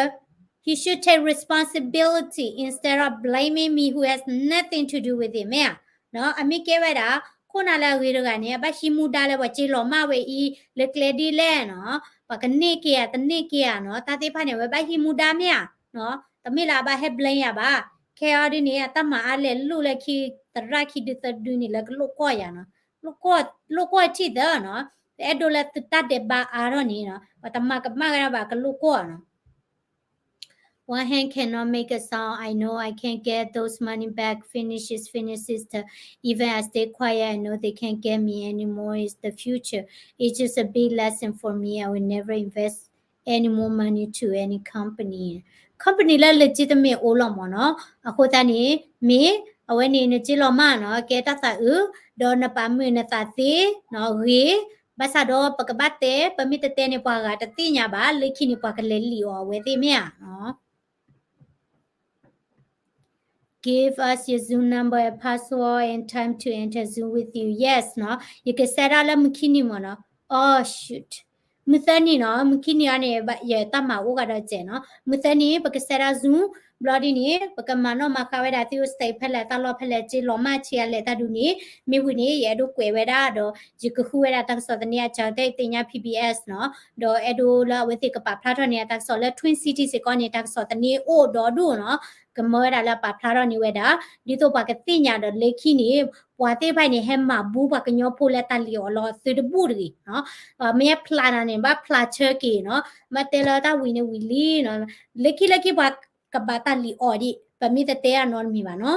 he should take responsibility instead of blaming me who has nothing to do with it မ့ၢ်ဧါ. အမ့ၢ်ကဲဝဲဒၣ် ခိၣ်နၢ်လၢအဂ့ၤတဂၤန့ၣ် အဘၣ်ဟံးမူဒါလၢပှၤစ့လီၤမၢ်ဝဲအံၤ လၢကျဲဒ်လဲၣ်နီၤ. ပှၤကန့ၢ်က့ၤဧါ တန့ၢ်က့ၤဧါနီၤ. တၢ်သ့ၣ်တဖၣ်န့ၣ် အဝဲဘၣ်ဟံးမူဒါမ့ၢ်ဧါ. တမ့ၢ်လၢအဘၣ်ဟဲ blame ယၤဘၣ်. ခဲအံၤဒ်န့ၣ် အတၢ်မၤအါလဲၣ်လိၣ်လၢခံ သရၣ်ခံဒုသၢဒုန့ၣ် လၢကလိၣ်ကီၢ်ယၤနီၤ. လိၣ်ကီၢ်ထံၣ်သၢနီၤ. ပအဲၣ်ဒိးလၢသုတၢ်ဒဲးဘးအါထီၣ်န့ၣ်နီၤ ပတမၤကမၣ်ဝဲဒၣ်ဘၣ် ကလိၣ်ကီၢ်နီၤ. One hand cannot make a sound. I know I can't get those money back. Finish is finished, sister. Even I stay quiet, I know they can't get me anymore. It's the future. It's just a big lesson for me. I will never invest any more money to any company. Company လၢ legitimate အိၣ်လီၤမ့ၢ်နီၤ. အဃိသတးန့ၣ် မ့ၢ်အဝဲန့ၣ် နစ့လီၤမၢ်နီၤ ကဲတၢ်သးအုး ဒီးနပာ်မုာ်နသးသ့နီၤ ဂ့ၤ, ဘၣ်ဆၣ်ဒီးပကဘၣ်တဲ ပမ့ၢ်တတဲန့ၣ် ပှၤဂၤတသ့ၣ်ညါဘၣ်, လၢခံန့ၣ် ပှၤကလဲၤလံၣ်အီၤအဝဲသ့ၣ်မ့ၢ်ဧါနီၤ. Give us your Zoom number and password and time to enter Zoom with you. Yes နီၤ, ယက set up လၢမုၢ်ခံနံၤမ့ၢ်နီၤ. Oh shoot, မုၢ်သၢနံၤနီၤ, မုၢ်ခံနံၤအံၤန့ၣ် ယတၢ်မၤအိၣ်ကဒီးစဲးနီၤ. မုၢ်သၢနံၤ ပက set up Zoom ဘျီဒ်န့ၣ် ပကမၤနီၣ်မၤဃါဝဲဒၣ်သု state ဖဲလဲၣ် တၢ်လီၢ်ဖဲလဲၣ် က့လီၤမၢ်ဆံးအလဲၣ်တၢ်ဒုးန့ၣ် မ့ၢ်ဝံၤန့ၣ် ယအဲၣ်ဒိးကွဲးဝဲဒၣ်ဒီး ယကဃုဝဲဒၣ်တၢ်ကစီၣ်သန့အစှၤကတၢၢ်သ့ၣ်ညါ P B S နီၤ, ဒီးအဲၣ်ဒိးလၢအဝဲသ့ၣ်ကပာ်ဖျါထီၣ်န့ၣ် တၢ်ကစီၣ်လၢ Twin City စ့ၢ်ကီးန့ၣ် တၢ်ကစီၣ်သန့အိၣ်ဒီဒူၣ်နီၤ, ကမၢဝဲဒၣ်လၢပာ်ဖျါထီၣ်န့ၢ်ဝဲဒၣ် ဒ်သိးပှၤကသ့ၣ်ညါဒီးလၢခံန့ၣ် ပှၤသ့ၣ်တဖၣ်န့ၣ် ဟဲမၤဘူပှၤကညီဖိလၢတၢ်လံၣ်အီၣ်လီၤသုတဘူၣ်တဂ့ၤနီၤ, မ့ၢ်ဖျါနၤန့ၣ် ဘၣ်ဖျါဆၢက့ၤနီၤ, မ့ၢ်တဲလၢတၢ်ဝံၤန့ၣ်ဝံၤလံနီၤ, လၢခံလၢခံပှၤကဘၣ်တၢ်လံၣ်အီၣ်ဒံး ပမ့ၢ်တတဲအနီတမံၤဘၣ်နီၤ.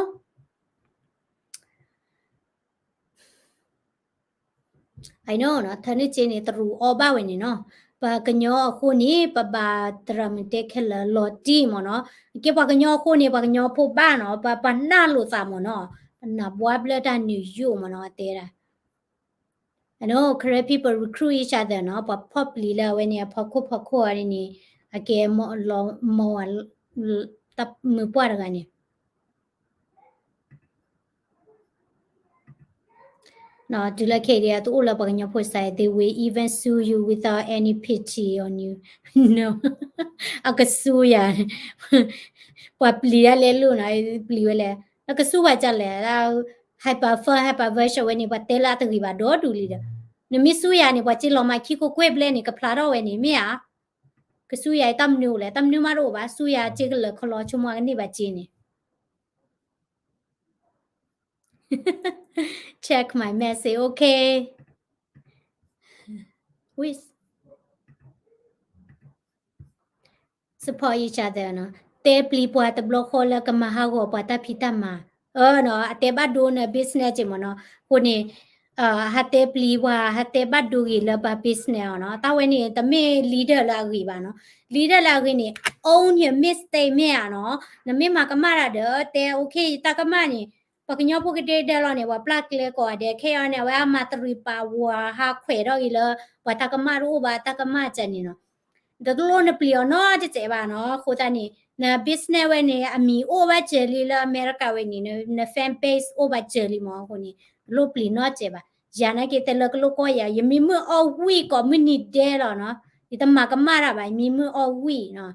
I know နီၤ, ထၢနုၢ်က့န့ၣ် တရူးအီဘၣ်ဝဲန့ၣ်နီၤ, ပှၤကညီအဃိန့ၣ် ပဘၣ်သရၣ်မုၣ်တဲခဲလၢာ်လီၤတံၢ်မ့ၢ်နီၤ, ကဲပှၤကညီအဃိန့ၣ် ပှၤကညီဖိဘၣ်နီၤ, ပှၤ ပှၤနၢ်လိာ်သးမ့ၢ်နီၤ, ပနၢ်ဘှါဘျၢတၢ်နုာ်ယိာ်မ့ၢ်နီၤ, အတဲဒၣ် I know Karen people recruit each other နီၤ, ပှၤဖီၣ်ပျံၤလၢအဝဲန့ၣ် အဖီခိၣ်ဖီခိၣ်အီၤန့ၣ် အကဲလီၤမၢ်ဝဲ တၢ်မုၢ်ပှၢ်တဂၤန့ၣ် တုၤလၢခဲအံၤဒ် တအိၣ်လၢပှၤကညီဖိစဲး they will even sue you without any pity on you. No. အကစူယၤ, ပှၤပျံၤဒၣ်လဲလိာ်နီၤ, ပျံၤဝဲလဲၣ်, အကစူပှၤကလဲၣ်, hyperfur hyperversion ဝဲန့ၣ် ပှၤတဲလၢအတဂ့ၤဘၣ်ဒီဒူၣ်လံဒီး, နမ့ၢ်စူယၤန့ၣ် ပှၤက့လီၤမၢ်ခံခိၣ်ကွဲၢ်ဘျဲၣ်န့ၣ် ကဖျါထီၣ်ဝဲန့ၣ် မ့ၢ်ဧါ, ကစူယၤအံၤတၢ်မနုၤအိၣ်လဲၣ်, တၢ်မနုၤမးတအိၣ်ဘၣ်, စူယၤက့ကလၢာ်ခလီဆိကမိၣ်ကန့ၢ်ဘၣ်က့န့ၣ် Check my message, okay. We support each other နီၤ, တဲပျံၤပှၤတဘျီဃီလၢကမၤဟးဂီၤပှၤတၢ်ဖံးတၢ်မၤ, အၢနီၤ, အတဲဘၣ်ဒိန business က့မ့ၢ်နီၤ, အဃိန့ၣ် ဟးတဲပျံၤပှၤ ဟးတဲဘၣ်ဒိဂ့ၤလၢပှၤ business အီၤနီၤ, တၢ်ဝဲန့ၣ် တမ့ၢ် leader လၢအဂ့ၤဘၣ်နီၤ, leader လၢအဂ့ၤန့ၣ် own your mistake မ့ၢ်ဧါနီၤ, နမ့ၢ်မၤကမၣ်တၢ်ဒီး တဲ okay တၢ်ကမၣ်န့ၣ် ပှၤကညီဖိကဒဲကဒဲလီၤန့ၣ် ပှၤပျၢ်ကျဲကိးဂၤဒဲး ခဲအံၤန့ၣ် အဝဲအမၤတရံးပာ်ဝၤဟးခွဲးထီၣ်ဂ့ၤလၢ ပှၤတၢ်ကမၣ်တအိၣ်ဘၣ်တၢ်ကမၣ်ကန့ၣ်နီၤ, တလိၣ်နပျံၤအီၤနီတစဲးဘၣ်နီၤ, အဃိသတးန့ၣ် န business ဝဲန့ၣ် အမံၤအိၣ်ဘၣ်စၢၤလံလၢအမဲရကၤဝဲန့ၣ် န fan base အိၣ်ဘၣ်စၢၤလံမ့ၢ် အဃိန့ၣ် တလိၣ်ပျံၤနီတစဲးဘၣ်, ယၤနာ်က့တဲလၢကလိၣ်ကီယၤ ယမံမုၢ်အီၣ်ဝံၣ်ကိးမုၢ်နံၤဒဲလီၤနီၤ, ယတမၤကမၣ်တၢ်ဘၣ် ယမံမုၢ်အီၣ်ဝံၣ်နီၤ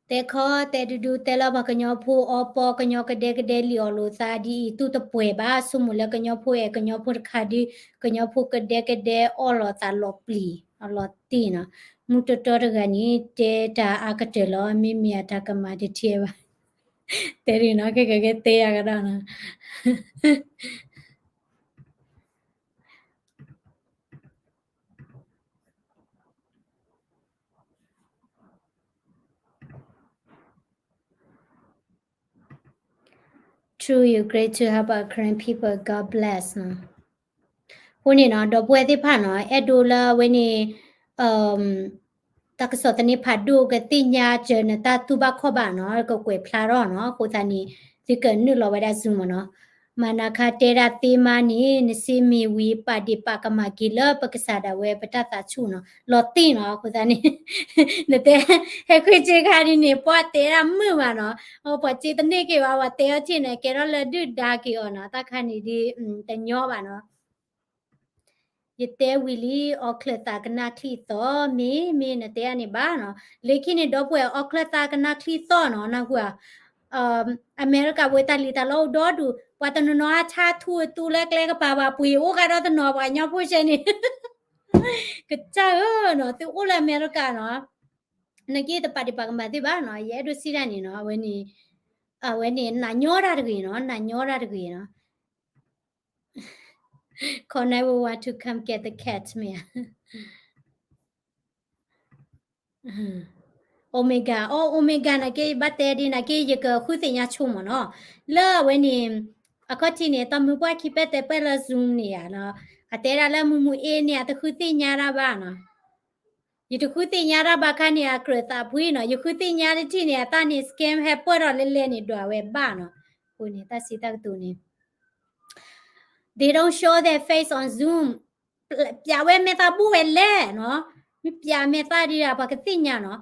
တဲခီတဲဒူဒူတဲလၢပှၤကညီဖိအီပီ ကညီကဒဲကဒဲလံၣ်အီၣ်လိာ်သးဒ်အံၤ တူၢ်တပှဲၤဘၣ် ဆိကမိၣ်လၢကညီဖိအဲၣ်ကညီဖိတခါဒု ကညီဖိကဒဲကဒဲအီၣ်လိာ်သးလီၤပျံၤ အလီၤတံၢ်နီၤ, မူတီတီတဂၤန့ၣ် တဲတၢ်အါကတၢၢ်လီၤ မ့မ့ၢ်အတၢ်ကမၣ်တထံၣ်ဘၣ်, တဲဒ်နီၤ ခဲကကဲတဲယၤကဒီးနီၤ True, you great to help our Karen people. God bless နီၤ. အဃိန့ၣ်နီၤ ဒီပုၢ်ဝဲၢ်သ့ၣ်တဖၣ်နီၤ အဲၣ်ဒိးလၢအဝဲန့ၣ် တၢ်ကစီၣ်သန့ဖးဒိၣ်ကသ့ၣ်ညါစၢၤနတၢ်တူၢ်ဘၣ်ခီၣ်ဘၣ်နီၤ ကကွဲးဖျါထီၣ်နီၤ အဃိသတးန့ၣ် သုကနုာ်လီၤဝဲဒၣ် Zoom မ့ၢ်နီၤ. မၤနၤခါတဲဒၣ်သ့မါန့ၣ် နစ့မ့ၢ်ဝံၤ ပာ်ဒ့ၣ်ပာ်ကမၣ်က့ၤလၢပကစၢ်ဒၣ်ဝဲပတၢ်သးဆူၣ်နီၤ လီၤတံၢ်နီၤ အဃိသတးန့ၣ် နတဲ ဟဲဃ့စ့ခါဒ်န့ၣ် ပှၤတဲဒၣ်မုာ်ဘၣ်နီၤ ပှၤစ့တန့ၢ်က့ၤဘၣ် ပှၤတဲအီၤထံၣ်န့ၣ် ကဲထီၣ်လၢဒုၣ်ဒါက့ၤအီၤနီၤ တၢ်ခါန့ၣ်ဒ် တညီဘၣ်နီၤ ယတဲဝံၤလံ အီၣ်ချၢၣ်သးကနၣ်ချံသီၣ် မ့ၢ်မ့ၢ်နတဲအန့ၣ်ဘၣ်နီၤ လၢခံန့ၣ် ဒီပုၢ်ဝဲၢ်အီၣ်ချၢၣ်သးကနၣ်ချံသီၣ်နီၤ နၢ်ဟူဧါ အမဲရကၤဝဲတၢ်လံၤတၢ်လီၢ်အိၣ်ဒီဒူၣ် ပှၤတနီၤနီၤအဆါထူအတူလၢကျဲကပၤ ပှၤပှ့ၤအိၣ်ဃာ်ဒီးတနီၤ ပှၤကညီဖိဆဲန့ၣ် ကစၢ်ဧၢနီၤ သုအိၣ်လၢအမဲရကၤနီၤ နက့တပာ်ဒ့ၣ်ပာ်ကမၣ်သ့ဘၣ်နီၤ ယအဲၣ်ဒိးစံးဒၣ်န့ၣ်နီၤ အဝဲန့ၣ် အဝဲန့ၣ် နးညီတၢ်တဂ့ၤနီၤ နးညီတၢ်တဂ့ၤနီၤ Call nine one one to come get the cat မ့ၢ်ဧါ Omega အိ Omega နာ်က့ ဘၣ်တဲဒ်နာ်က့ ယကဃုသ့ၣ်ညါဆိမ့ၢ်နီၤ လၢအဝဲန့ၣ် အခီၣ်ထံးန့ၣ် တၢ်မုၢ်ပှၢ်ခံပဲၣ်တဲပဲၣ်လၢ Zoom န့ၣ်ဧါနီၤ အတဲဒၣ်လၢမုၢ်မုၢ်အ့န့ၣ် အတဃုသ့ၣ်ညါတၢ်ဘၣ်နီၤ ယတဃုသ့ၣ်ညါတၢ်ဘၣ်ခါန့ၣ် အကြၢးသးဖှံနီၤ ယဃုသ့ၣ်ညါတထံၣ်န့ၣ် အတၢ်န့ၣ် scam ဟဲပၢၢ်ထီၣ်လဲလဲန့ၣ် ဒွးဝဲဘၣ်နီၤ အဃိန့ၣ် တၢ်စံးတၢ်ကတိၤန့ၣ် They don't show their face on Zoom ပျးဝဲမဲာ်သးဘူးဝဲလဲၣ်နီၤ မ့ၢ်ပျးမဲာ်သးဒံးဒၣ် ပှၤကသ့ၣ်ညါနီၤ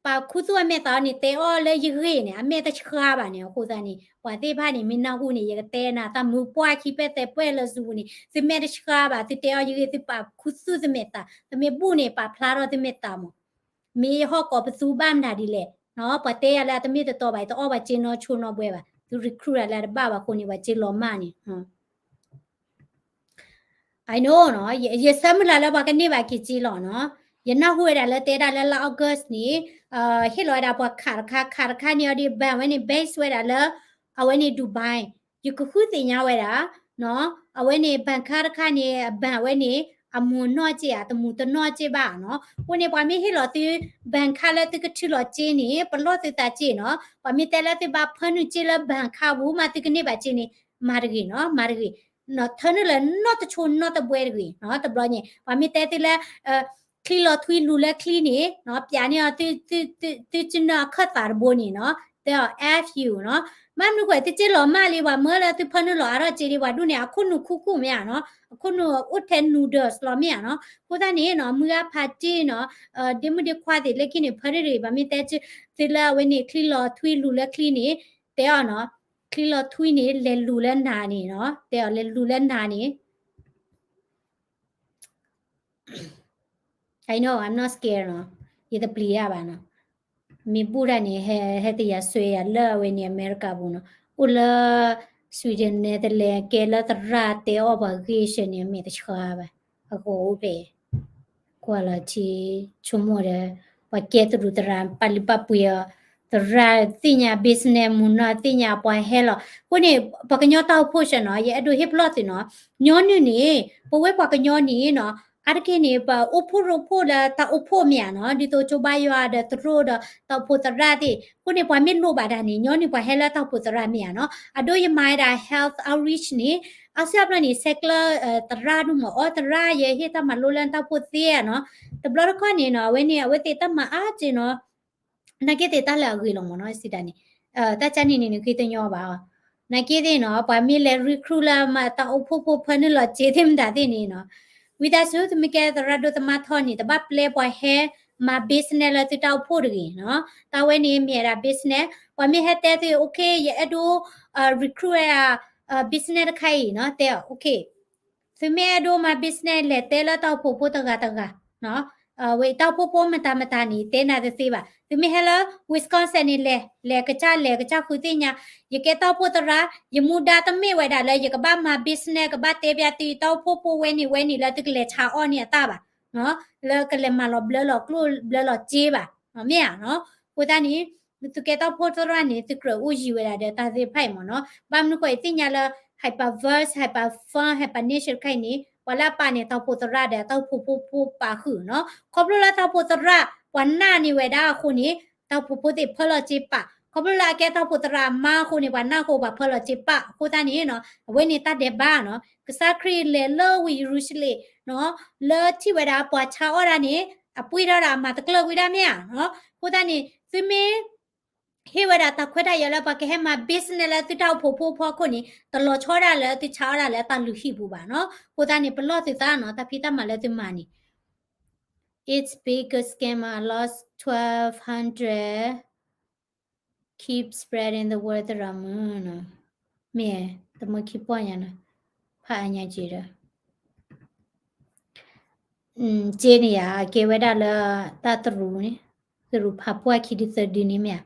ပာ်ခူသူၣ်အမဲာ်သးန့ၣ် တဲအီၤလၢယဂ့ၢ်န့ၣ် အမဲာ်တဆှါဘၣ်န့ၣ် အဃိသတးန့ၣ် ပှၤသ့ၣ်တဖၣ်န့ၣ် မ့ၢ်နၢ်ဟူန့ၣ် ယကတဲနၤ တၢ်မုၢ်ပှၢ်ခံပဲၣ်တဲပဲၣ်လၢ Zoom န့ၣ် သုမဲာ်တဆှါဘၣ် သုတဲအီၤယဂ့ၢ် သုပာ်ခူသူၣ်သုမဲာ်သး သုမ့ၢ်ဘူးန့ၣ် ပာ်ဖျါထီၣ်သုမဲာ်သးမး မ့ၢ်ယဟီၣ်ကိးပသူဘၣ်မနုၤဒ်လဲၣ် ပှၤတဲယၤလၢအတမ့ၢ်တတီဘၣ် ယတအီၣ်ပှၤစ့နီဆိနီဘှဲဘၣ်. သု recruit တၢ်လၢအတဘၣ်ဘၣ်အဃိန့ၣ် ပှၤစ့လီၤမၢ်န့ၣ် I know နီၤ, ယ ယဆၢမုၢ်လၢ်လၢပှၤကန့ၢ်ဘၣ်က့ၤစ့လီၤနီၤ. ယနၢ်ဟူဝဲဒၣ်လၢတဲဒၣ်လၢလါ August န့ၣ် ဟ့ၣ်လီၤဝဲဒၣ်ပှၤခးတခါ ခးတခါန့ၣ်အီၤဒီး bank ဝဲန့ၣ် base ဝဲဒၣ်လၢ အဝဲန့ၣ် Dubai. ယကဃုသ့ၣ်ညါဝဲဒၣ် အဝဲန့ၣ် bank ခါတခါန့ၣ် bank ဝဲန့ၣ် အမူၤနီၢ်က့ၢ်ဧါ တမူၤတနီၢ်က့ၢ်ဘၣ်နီၤ. အဃိန့ၣ် ပှၤမ့ၢ်ဟ့ၣ်လီၤသု bank ခါလၢသုကထုးလီၤစ့န့ၣ် ပလီၢ်သုသးစ့နီၤ. ပှၤမ့ၢ်တဲလၢသုဘၣ်ဖၢနုာ်စ့လၢ bank ခါပူၤ မ့ၢ်သုကန့ၢ်ဘၣ်စ့န့ၣ် မၤတဂ့ၤနီၤ, မၤတဂ့ၤ. ထၢနုာ်လၢနီတဆိနီတဘှဲတဂ့ၤနီၤ. တဘျီန့ၣ် ပှၤမ့ၢ်တဲသုလၢ ချံလီၤထွံလူၤလၢချံန့ၣ် ပျးန့ၢ်အီၤ သုကနၢအခၢၣ်သးတဘိန့ၣ်နီၤ, တဲအီၤ F you နီၤ. ဘၣ်မနုၤဃိ သုစ့လီၤမၢ်လံ ပှၤမၢလၢသုဖၢနုာ်လီၤအါထီၣ်စ့ဒံး ပှၤဒိၣ်န့ၣ် အခိၣ်နူာ်ခူခူၣ်မ့ၢ်ဧါနီၤ, အခိၣ်နူာ်အိၣ်ထဲ noodles လီၤမ့ၢ်ဧါနီၤ. အဃိသတးန့ၣ်နီၤ မုၢ်ဂၢ်ဖးတ့ၢ်နီၤ ဒ့မုၣ်ဒ့ခွါသ့ၣ်လၢခံန့ၣ် ဖၢနုာ်တဂ့ၤ ပှၤမ့ၢ်တဲသုလၢအဝဲန့ၣ် ချံလီၤထွံလူၤလၢချံန့ၣ် တဲအီၤနီၤ, ချံလီၤထွံန့ၣ် လဲၤလူၤလၢနၤန့ၣ်နီၤ, တဲအီၤလဲၤလူၤလၢနၤန့ၣ် I know, I'm not scared နီၤ, ယတပျံၤတၢ်ဘၣ်နီၤ. မ့ၢ်ဘူၣ်တၢ်န့ၣ် ဟဲ ဟဲတယၤဆွဲယၤလၢအဝဲန့ၣ် အမဲရကၤပူၤနီၤ, အိၣ်လၢ Sweden Netherlands ကဲလၢသရၣ်တဲအီၣ်ပှၤဂ့ၢ်ဆၢန့ၣ် အမဲာ်တဆှါဘၣ်, အဂီၤအိၣ်ဖဲ ကွၢ်လီၤထံ ဆိကမိၣ်ဒီး ပှၤကဲတရူးသရၣ် ပာ်လုၢ်ပာ်ပှ့ၤအီၤ, သရၣ်သ့ၣ်ညါ business မုၢ်နီၢ်သ့ၣ်ညါပှၤဟဲလီၤ. အဃိန့ၣ် ပှၤကညီတၢ်အိၣ်ဖှိၣ်ဆၢနီၤ ယအဲၣ်ဒိးဟ့ၣ်ပလီၢ်သုနီၤ, ညီနုၢ်န့ၣ် ပဝဲပှၤကညီန့ၣ်နီၤ အါတက့ၢ်န့ၣ် ပအိၣ်ဖှိၣ်ရိဖှိၣ်လၢတၢ်အိၣ်ဖှိၣ်မ့ၢ်ဧါနီၤ, ဒ်သိးကၠိဘါယွၤဒီးသရိာ်ဒီးတၢ်အိၣ်ဖှိၣ်သရၣ်သ့ၣ်, အဃိန့ၣ် ပှၤမ့ၢ်လိၣ်ဘၣ်တၢ်န့ၣ် ညီနုၢ်ပှၤဟဲလၢတၢ်အိၣ်ဖှိၣ်သရၣ်မ့ၢ်ဧါနီၤ, အဒိယမၤဝဲဒၣ် health outreach န့ၣ်, အါစုအါဘျီန့ၣ် ဆဲးကျၢ သရၣ်ဒိၣ်မး အီသရၣ်ယဟ့ၣ်တၢ်မၤလိလၢတၢ်အိၣ်ဖှိၣ်သ့ဧါနီၤ, တဘျီတခီၣ်န့ၣ်နီၤ အဝဲန့ၣ် အဝဲသ့ၣ်တၢ်မၤအါက့နီၤ နာ်က့သ့ၣ်တၢ်လၢအဂ့ၤလီၤမ့ၢ်နီၤ စံးတၢ်န့ၣ်, တၢ်ကၢ်န့ၣ်န့ၣ် နဃ့တညီဘၣ်အီၤ, နာ်က့သ့ၣ်နီၤ ပှၤမ့ၢ်လဲၤ recruit လၢမၤတၢ်အိၣ်ဖှိၣ်ဖိဖၢနုာ်လီၤစ့သ့ၣ်မတၤသ့ၣ်န့ၣ်နီၤ, ဝံသးစူၤ သုမ့ၢ်ကဲသရၣ်ဒိၣ်သမါထီန့ၣ် တဘၣ်ပျဲပှၤဟဲမၤ business လၢသုတၢ်အိၣ်ဖှိၣ်တဂ့ၤနီၤ, တၢ်ဝဲန့ၣ်မ့ၢ်ဝဲဒၣ် business, ပှၤမ့ၢ်ဟဲတဲသု okay ယအဲၣ်ဒိး recruit ဝဲဒၣ် business တခါအံၤနီၤ တဲအီၤ okay သုမ့ၢ်အဲၣ်ဒိးမၤ business လဲၤတဲလၢတၢ်အိၣ်ဖှိၣ်ဖိတဂၤတဂၤ, ဝဲတၢ်အိၣ်ဖှိၣ်ဖိမတၤမတၤန့ၣ် တဲနၤတသ့ဘၣ်. သုမ့ၢ်ဟဲလၢ Wisconsin န့ၣ် လဲၤ လဲၤကစၢ်လဲၤကစၢ်ဃုသ့ၣ်ညါ, ယကဲတၢ်အိၣ်ဖှိၣ်သရၣ်, ယမူဒါတမ့ၢ်ဝဲဒၣ်လၢ ယကဘၣ်မၤ business ကဘၣ်တဲပျးသု တၢ်အိၣ်ဖှိၣ်ဖိဝဲန့ၣ်ဝဲန့ၣ်လၢသုကလဲၤဆါအီၣ်န့ၢ်အတၢ်ဘၣ်, လၢကလဲၤမၤလီၤဘျၢလီၤကျိၣ်ဘျၢလီၤစ့ဘၣ်, မ့ၢ်ဧါနီၤ. အဃိသတးန့ၣ် သုကဲတၢ်အိၣ်ဖှိၣ်သရၣ်န့ၣ် သုကြၢးအိၣ်ယံၤဝဲဒၣ်ဒီးတၢ်သ့ၣ်တဖၣ်အံၤမ့ၢ်နီၤ. ဘၣ်မနုၤဃိသ့ၣ်ညါလၢ Hyperverse, Hyperfun, Hypernation တခါအံၤန့ၣ် ပှၤလၢအပာ်န့ၣ် တၢ်အိၣ်ဖှိၣ်သရၣ်ဒီးတၢ်အိၣ်ဖှိၣ်ဖိဖိပာ်ဃုာ်နီၤ. ခီဖျိလၢတၢ်အိၣ်ဖှိၣ်သရၣ် ပှၤနာ်န့ၢ်ဝဲဒၣ်အဃိန့ၣ် တၢ်အိၣ်ဖှိၣ်ဖိသ့ၣ်ဖၢလီၤစ့ပာ်. ခီဖျိလၢအကဲတၢ်အိၣ်ဖှိၣ်သရၣ်အမါအဃိန့ၣ် ပှၤနာ်အဃိပှၤဖၢလီၤစ့ပာ်. အဃိသတးန့ၣ်နီၤ အဝဲန့ၣ်တၢ်ဒဲးဘးနီၤ. ကစၢ်ခရံာ်လဲၤလၢဝ့ၢ်ယရူၤၡလ့ၣ်နီၤ လၢထံၣ်ဝဲဒၣ်ပှၤဆါအီၣ်ဒၣ်န့ၣ် အပှ့ၤထီၣ်ဒၣ်အမၤသကျၢၢ်ကွံာ်ဒၣ်မ့ၢ်ဧါနီၤ. အဃိသတးန့ၣ် သုမ့ၢ် ဟ့ၣ်ဝဲဒၣ်တၢ်ခွဲးတၢ်ယာ်လၢပှၤကဟဲမၤ business လၢသုတၢ်အိၣ်ဖှိၣ်ဖိဖီခိၣ်န့ၣ် တလီၤဆီဒၣ်လၢသုဆါအီၣ်ဒၣ်လၢတၢ်လုၢ်ဟံၣ်ပူၤဘၣ်နီၤ. အဃိသတးန့ၣ် ပလီၢ်သုသးနီၤ တၢ်ဖံးတၢ်မၤလၢသုမၤန့ၣ် It's bigger scammer. I lost twelve hundred. Keep spreading the word သရၣ်မုၣ်နီၤ. မ့ၢ် တမၢခံပီၢ်ညါနီၤ ဖးအါညါက့ၤဒီး က့န့ၣ်ယၤ အကဲဝဲဒၣ်လၢတၢ်တရူးန့ၣ် တရူးဖးပှၢ်ခံဒုသၢဒုန့ၣ်မ့ၢ်ဧါ.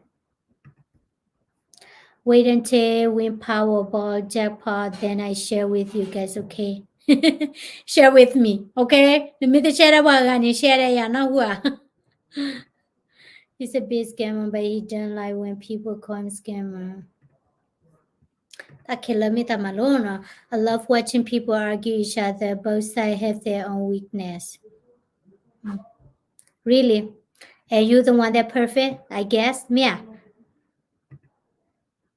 Wait until win Powerball jackpot, then I share with you guys, okay? Share with me, okay? နမ့ၢ်တ share ဒီးပှၤဂၤန့ၣ် share ဒီးယၤနီၢ်ဟူဧါ. He's a big scammer, but he don't like when people call him scammer. တၢ်ခဲလၢာ်မ့ၢ်တၢ်မၤလိနီၤ. I love watching people argue each other. Both sides have their own weakness. Really? And you the one that perfect, I guess. မ့ၢ်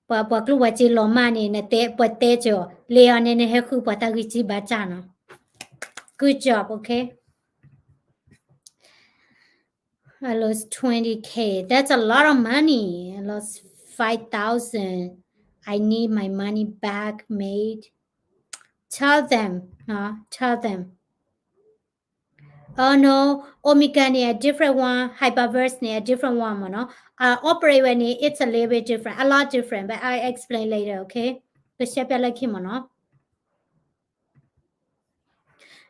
ဧါ. ပှၤ ပှၤကျိၣ်ပှၤစ့လီၤမၢ်န့ၣ် နတဲ ပှၤတဲကၢၤ လၢအီၤန့ၣ် နဟဲဃုပှၤတၢ်ဂံၢ်စၢ်ဘါစၢ်နီၤ. Good job, okay? I lost twenty K. That's a lot of money. I lost five thousand. I need my money back, mate. Tell them, နီၤ, tell them. Oh no, Omega န့ၣ် a different one, Hyperverse န့ၣ် a different one မ့ၢ်နီၤ. Uh, operate ဝဲန့ၣ် it's a little bit different, a lot different, but I explain later, okay? ကရှင်းပြလၢခံမ့ၢ်နီၤ.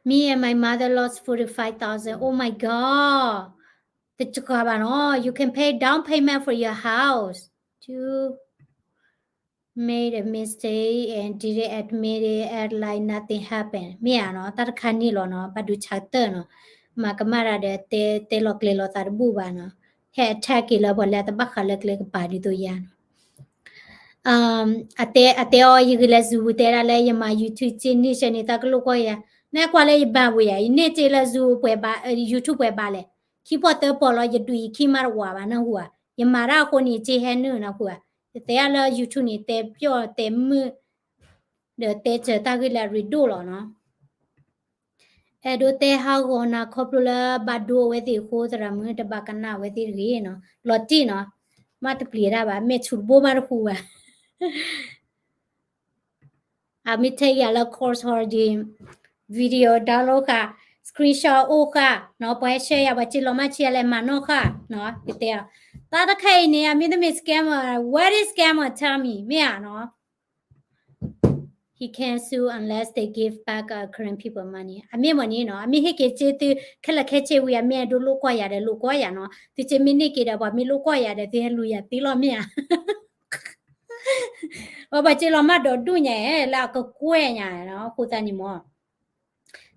Me and my mother lost forty-five thousand. Oh my God. တကးဘၣ်နီၤ, you can pay down payment for your house. You made a mistake and didn't admit it, act like nothing happened. မ့ၢ်ဧါနီၤ, တၢ်တခါန့ၣ်လီၤနီၤ, ဘၣ်ဒိဆါတၢၢ်နီၤ, မၤကမၣ်တၢ်ဒီး တဲ တဲလီၤကျဲၤလီၤသးတဘူၣ်ဘၣ်နီၤ, ဟဲ attack က့ၤလၢပှၤလၢအတဘၣ်ဃးလၢကျဲကပၤဒ်သိးယၤနီၤ. အတဲ အတဲအီၤ ယဂ့ၤလၢ Zoom ပူၤ တဲဒၣ်လၢယမၤ YouTube စ့န့ၢ်ဆၢန့ၣ် တၢ်ကလိၣ်ကွၢ်ယၤ, နကွၢ်လၢယဘၣ်ဝဲယၤ, ယန့ၢ်စ့လၢ Zoom ပှဲၤဘၣ် YouTube ပှဲၤဘၣ်လဲၣ်, ခံပီၢ်သၢပီၢ်လီၤ ယဒုးယခံမးတဝးဘၣ်နၢ်ဟူဧါ, ယမၤတၢ်အဃိန့ၣ် စ့ဟဲနုာ်နၢ်ဟူဧါ, ယတဲဒၣ်လၢ YouTube န့ၣ် တဲပျီၣ်တဲမုာ် ဒီးတဲစၢၤတၢ်ဂ့ၢ်လၢအရ့ဒိၣ်လီၤနီၤ. အဲၣ်ဒိးတဲဟးဂီၤနၤခီဖျိလၢဘၣ်ဒိအဝဲသ့ၣ်အဃိ သရၣ်မုၣ်တဘၣ်ကနၣ်အဝဲသ့ၣ်တဂ့ၤနီၤ, လီၤတံၢ်နီၤ, မ့ၢ်တပျံၤတၢ်ဘၣ်, မဲာ်ဆူၣ်တဘိမးတဟူဘၣ်. အမ့ၢ်ထဲယၤလၢ course holding, video download ဃာ်, screenshot အိၣ်ဃာ်နီၤ, ပှၤဟဲ share ယၤ ပှၤစ့လီၤမၢ်ဆံးယၤလဲၣ် မၤနီၣ်ဃာ်နီၤ, ယတဲအီၤ, တၢ်တခါအံၤန့ၣ် အမ့ၢ်တမ့ၢ် scammer, what is scammer, tell me, မ့ၢ်ဧါနီၤ. He can't sue unless they give back our Karen people money. အမ့ၢ်မ့ၢ်န့ၣ်နီၤ, အမ့ၢ်ဟ့ၣ်က့ၤစ့သုခဲလၢာ်ခဲဆ့ဝံၤ အမ့ၢ်အဲၣ်ဒိးလိၣ်ကွၢ်ယၤဒီး လိၣ်ကွၢ်ယၤနီၤ, သုစ့မ့ၢ်န့ၢ်က့ၤဒီး ပှၤမ့ၢ်လိၣ်ကွၢ်ယၤဒီး သုဟဲလူၤယၤသ့လီၤ မ့ၢ်ဧါ. ပှၤစ့လီၤမၢ်ဒီဒူၣ်ညါ လၢအကကွဲၢ်ညါနီၤ, အဃိသတးန့ၣ်မ့ၢ်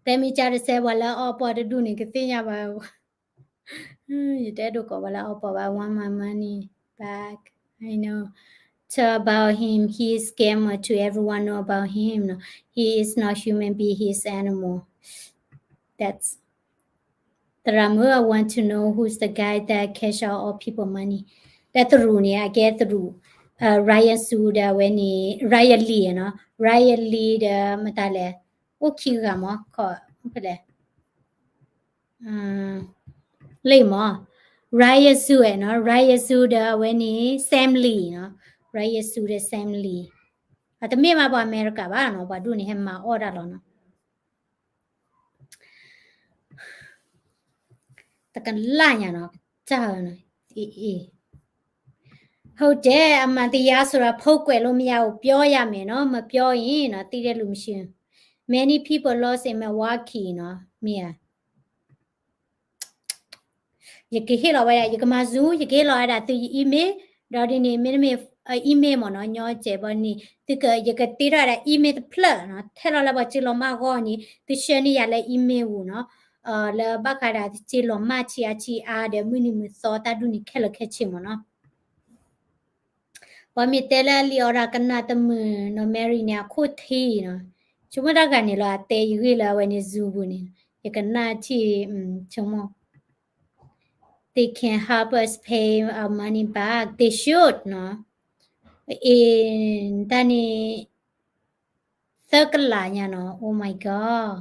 တဲမ့ၢ်ကၢ်တစဲး ပှၤလၢအအီၣ်ပီၣ်တဒူၣ်န့ၣ် ကသ့ၣ်ညါဘၣ် ယတအဲၣ်ဒိးကိးပှၤလၢအအီၣ်ပီၣ်ဘၣ်, I want my money back. I know. Tell about him. He is scammer to everyone know about him. No, he is not human being. He is animal. That's သရၣ်မုၣ်, I want to know who's the guy that cash out all people money. ဒီးသရူးန့ၣ် အကဲသရူး, Ryan Sue ဒီးအဝဲန့ၣ် Ryan Lee နီၤ, Ryan Lee ဒီးမတၤလဲၣ်, အိၣ်ခံဂၤမး, ခီဖဲလဲၣ် လၢမး, Ryan Sue နီၤ, Ryan Sue ဒီးအဝဲန့ၣ် Sam Lee နီၤ, Ryan Sue ဒီး Sam Lee. အတမ့ၢ်ဘၣ်ပှၤအမဲရကၤဘၣ်နီၤ, ပှၤဒူၣ်န့ၣ်ဟဲမၤအီၣ်တၢ်လီၤနီၤ. တကလၢ်ညါနီၤ, ကစၢ်နီၤ, အ့ ဟုတ်တယ်, အမှန်တရားဆိုတာ ဖုံးကွယ်လို့မရဘူး, ပြောရမယ်နော်, မပြောရင်နော်, သိတဲ့လူမရှိဘူး. Many people lost in Milwaukee နော်, မ့ၢ်ဧါ. ယကဟ့ၣ်လီၤဝဲဒၣ်, ယကမၤစူၤ, ယကဟ့ၣ်လီၤဝဲဒၣ်သုယ email, ဒီးဒ်န့ၣ် မ့တမ့ၢ် email မ့ၢ်နီၤ, ညီစဲးဘီန့ၣ် သုက ယကတ့ထီၣ်ဝဲဒၣ် email တဖျၢၣ်နီၤ, ထဲလီၤလၢပှၤစ့လီၤမၢ်အဂီၢ်န့ၣ် သုဆှၢန့ၢ်ယၤလၢ email ပူၤနီၤ, လၢဘၣ်ဃးဒီးစ့လီၤမၢ်ဆံးအါဆံးအါဒီး မုၢ်နံၤမုၢ်သီတၢ်ဒူၣ်န့ၣ် ခဲလၢာ်ခဲဆ့မ့ၢ်နီၤ. ပှၤမ့ၢ်တဲလၢအလံာ်အီၣ်ဒၣ်ကနၣ်တမုာ်နီၤ, Mary န့ၣ် အခိၣ်ထံးနီၤ, ဆိကမိၣ်တၢ်ဂၤန့ၣ်လီၤ, အတဲယဂ့ၢ်လၢအဝဲန့ၣ် Zoom ပူၤန့ၣ်, ယကနၣ်ထံၣ်, ဆိကမိၣ် They can help us pay our money back. They should နီၤ. အ့ တၢ်န့ၣ် သၢကလးညါနီၤ. Oh my God.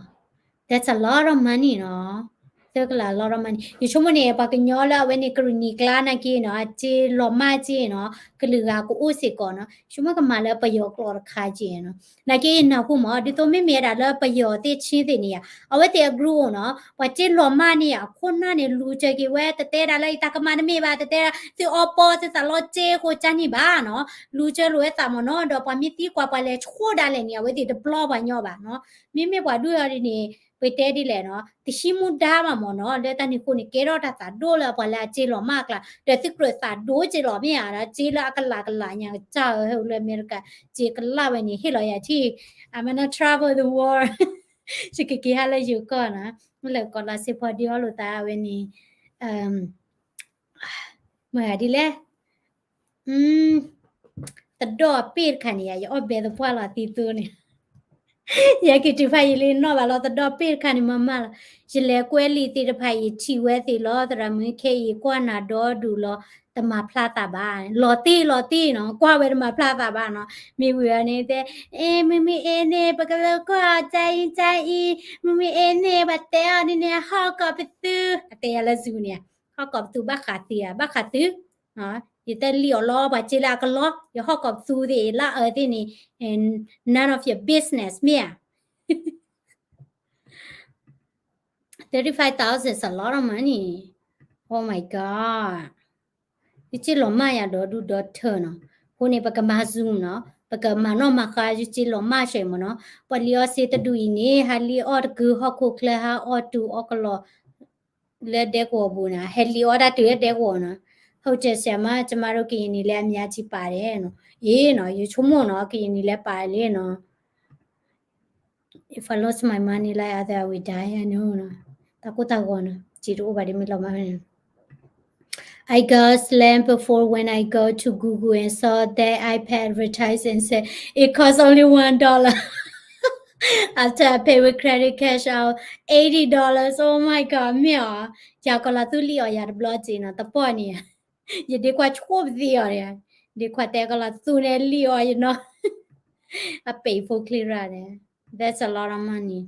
That's a lot of money နီၤ. သၢကလး a lot of money. ယဆိကမိၣ်န့ၣ် ပှၤကညီလၢအဝဲန့ၣ် ကရံၣ်နံၤကျါနာ်က့နီၤ, အစ့လီၤမၢ်စ့နီၤ, ကလုာ်ဂၤကအိၣ်စ့ၢ်ကီးနီၤ. ယဆိကမိၣ်ကမၤလၢပယီၤကျိာ်တခါက့နီၤ. နာ်က့နၢ်ဟူမး, ဒ်သိးမ့မ့ၢ်ဝဲဒၣ်လၢပယီၤသ့ၣ်ဆ့သ့ၣ်န့ၣ်ယါ, အဝဲသ့ၣ်အ group အိၣ်နီၤ, ပှၤစ့လီၤမၢ်န့ၣ် အခိၣ်နၢ်န့ၣ် လူၤစၢၤက့ၤဝဲ, တတဲဒၣ်လၢယတၢ်ကမၣ်တမ့ၢ်ဘၣ်, တတဲဒၣ်သုအီပီသုသးလီစ့ဃိကၢန့ၣ်ဘၣ်နီၤ, လူၤစၢၤလိာ်ဝဲသးမ့ၢ်နီၤ, ဒီးပှၤမ့ၢ်သံကွၢ်ပှၤလဲၤဆိဒၣ်လဲာ်န့ၣ် အဝဲသ့ၣ်တဘျီပှၤညီဘၣ်နီၤ. မ့မ့ၢ်ပှၤဒူၣ်အီၤဒ်န့ၣ် ပတဲဒ်လဲၣ်နီၤ, တဟံးမူဒါဘၣ်မ့ၢ်နီၤ, လၢတၢ်န့ၣ်အဃိန့ၣ် ကဲထီၣ်တၢ်သးဒိၣ်လၢပှၤလၢအစ့လီၤမၢ်အကျါ, ဒီးသုကြၢးသးဒိၣ်စ့လီၤမ့ၢ်ဧါ, ဒီးစ့လၢအကလးကလးညါ ကစၢ်ဧၢ, ဟဲအိၣ်လၢအမဲရကၤ, စ့ကလးဝဲန့ၣ် ဟ့ၣ်လီၤယၤထံၣ်, I'm gonna travel the world. ယကက့ၤဟးလၢယိၤကီၢ်နီၤ, လၢကီၢ်လီၤစ့ဖီဒံအီလိာ်သးဝဲန့ၣ်, မ့ၢ်ဂၤဒ်လဲၣ် တဒီၣ်အပ့ၢ်တခါန့ၣ်ယါ, ယအီၣ်ဘဲသပှၢ်လီၤသံသိန့ၣ်, ယဟဲက့ၤတုၤဖးယံာ်လံနီၣ်ဘၣ်လီၤ, တဒီၣ်ပ့ၢ်တခါန့ၣ်မၤမၢ်လီၤ. ယလဲၤကွဲလံာ်သ့ၣ်တဖၣ်အံၤ ထံၣ်ဝဲသ့ၣ်လီၤ, သရၣ်မုၣ်ခဲအံၤ ကွၢ်နၤဒီဒူၣ်လီၤ, တမၤဖျါသးဘၣ်, လီၤတံၢ်လီၤတံၢ်နီၤ, ကွၢ်ဝဲတမၤဖျါသးဘၣ်နီၤ. မ့ၢ်ဝံၤအီၤန့ၣ်တဲ, အဲ မုၢ်မုၢ်အ့န့ၣ် ပကလဲၤကွၢ်အီၤကအံၤကအံၤ, မုၢ်မုၢ်အ့န့ၣ် ပှၤတဲအီၤဒ်န့ၣ် ဟီၣ်ကိးပသူ, အတဲယၤလၢ Zoom န့ၣ်, ဟီၣ်ကိးပသူဘၣ်ဃးသံဧါ, ဘၣ်ဃးသု ယတဲလံအီၤလီၤ, ပှၤစ့လၢအကလီ, ယဟီၣ်ကိးပသူသ့ၣ် လၢအအၢသ့ၣ်န့ၣ်, none of your business မ့ၢ်ဧါ. Thirty five thousand is a lot of money. Oh my God. ယစ့လီၤမၢ်ယၤဒီဒူၣ်ဒီထၢနီၤ. အဃိန့ၣ် ပကမၤ Zoom နီၤ, ပကမၤနီၣ်မၤဃါ ယစ့လီၤမၢ်ဆဲးမ့ၢ်နီၤ. ပှၤလံၣ်အီၣ်စ့တဒူၣ်အံၤန့ၣ် ဟးလံၣ်အီၣ်တကုဟီၣ်ခိၣ်ချၢ ဟးအီၣ်တူၢ်အီၣ်ကလီၤ လၢဒဲကဝီၤပူၤန့ၣ် ဟဲလံၣ်အီၣ်တၢ်တုၤလၢဒဲကဝီၤနီၤ. ဟုတ်တယ်ဆရာမ, ကျမတို့ကရင်နီလည်းအများကြီးပါတယ်နီၤ. အ့နီၤ, ယဆိကမိၣ်နီၤ, ကရင်နီလည်းပါတယ်နီၤ. If I lost my money like other, I will die, I know နီၤ. တၢ်ကိၢ်တၢ်ဂီၤနီၤ, စ့တအိၣ်ဘၣ်ဒ်မ့ၢ်လီၤမးန့ၣ် I got slammed before when I go to Google and saw that iPad advertised and said it costs only one dollar. After I pay with credit cash out eighty dollars. Oh my god, မ့ၢ်အီၤ, ယၤကီးလီၤသူလံၣ်အီၣ်ယၤတဘျီက့နီၤ, တပီၢ်န့ၣ်, ယဒ့ခွါဆိၣ်ပသံအီၤန့ၣ်, ဒ့ခွါတဲကီးလီၤသူန့ၣ်လံၣ်အီၣ်ယနီၤ, အပ့ၤဖိချ့ရၣ်န့ၣ်. That's a lot of money.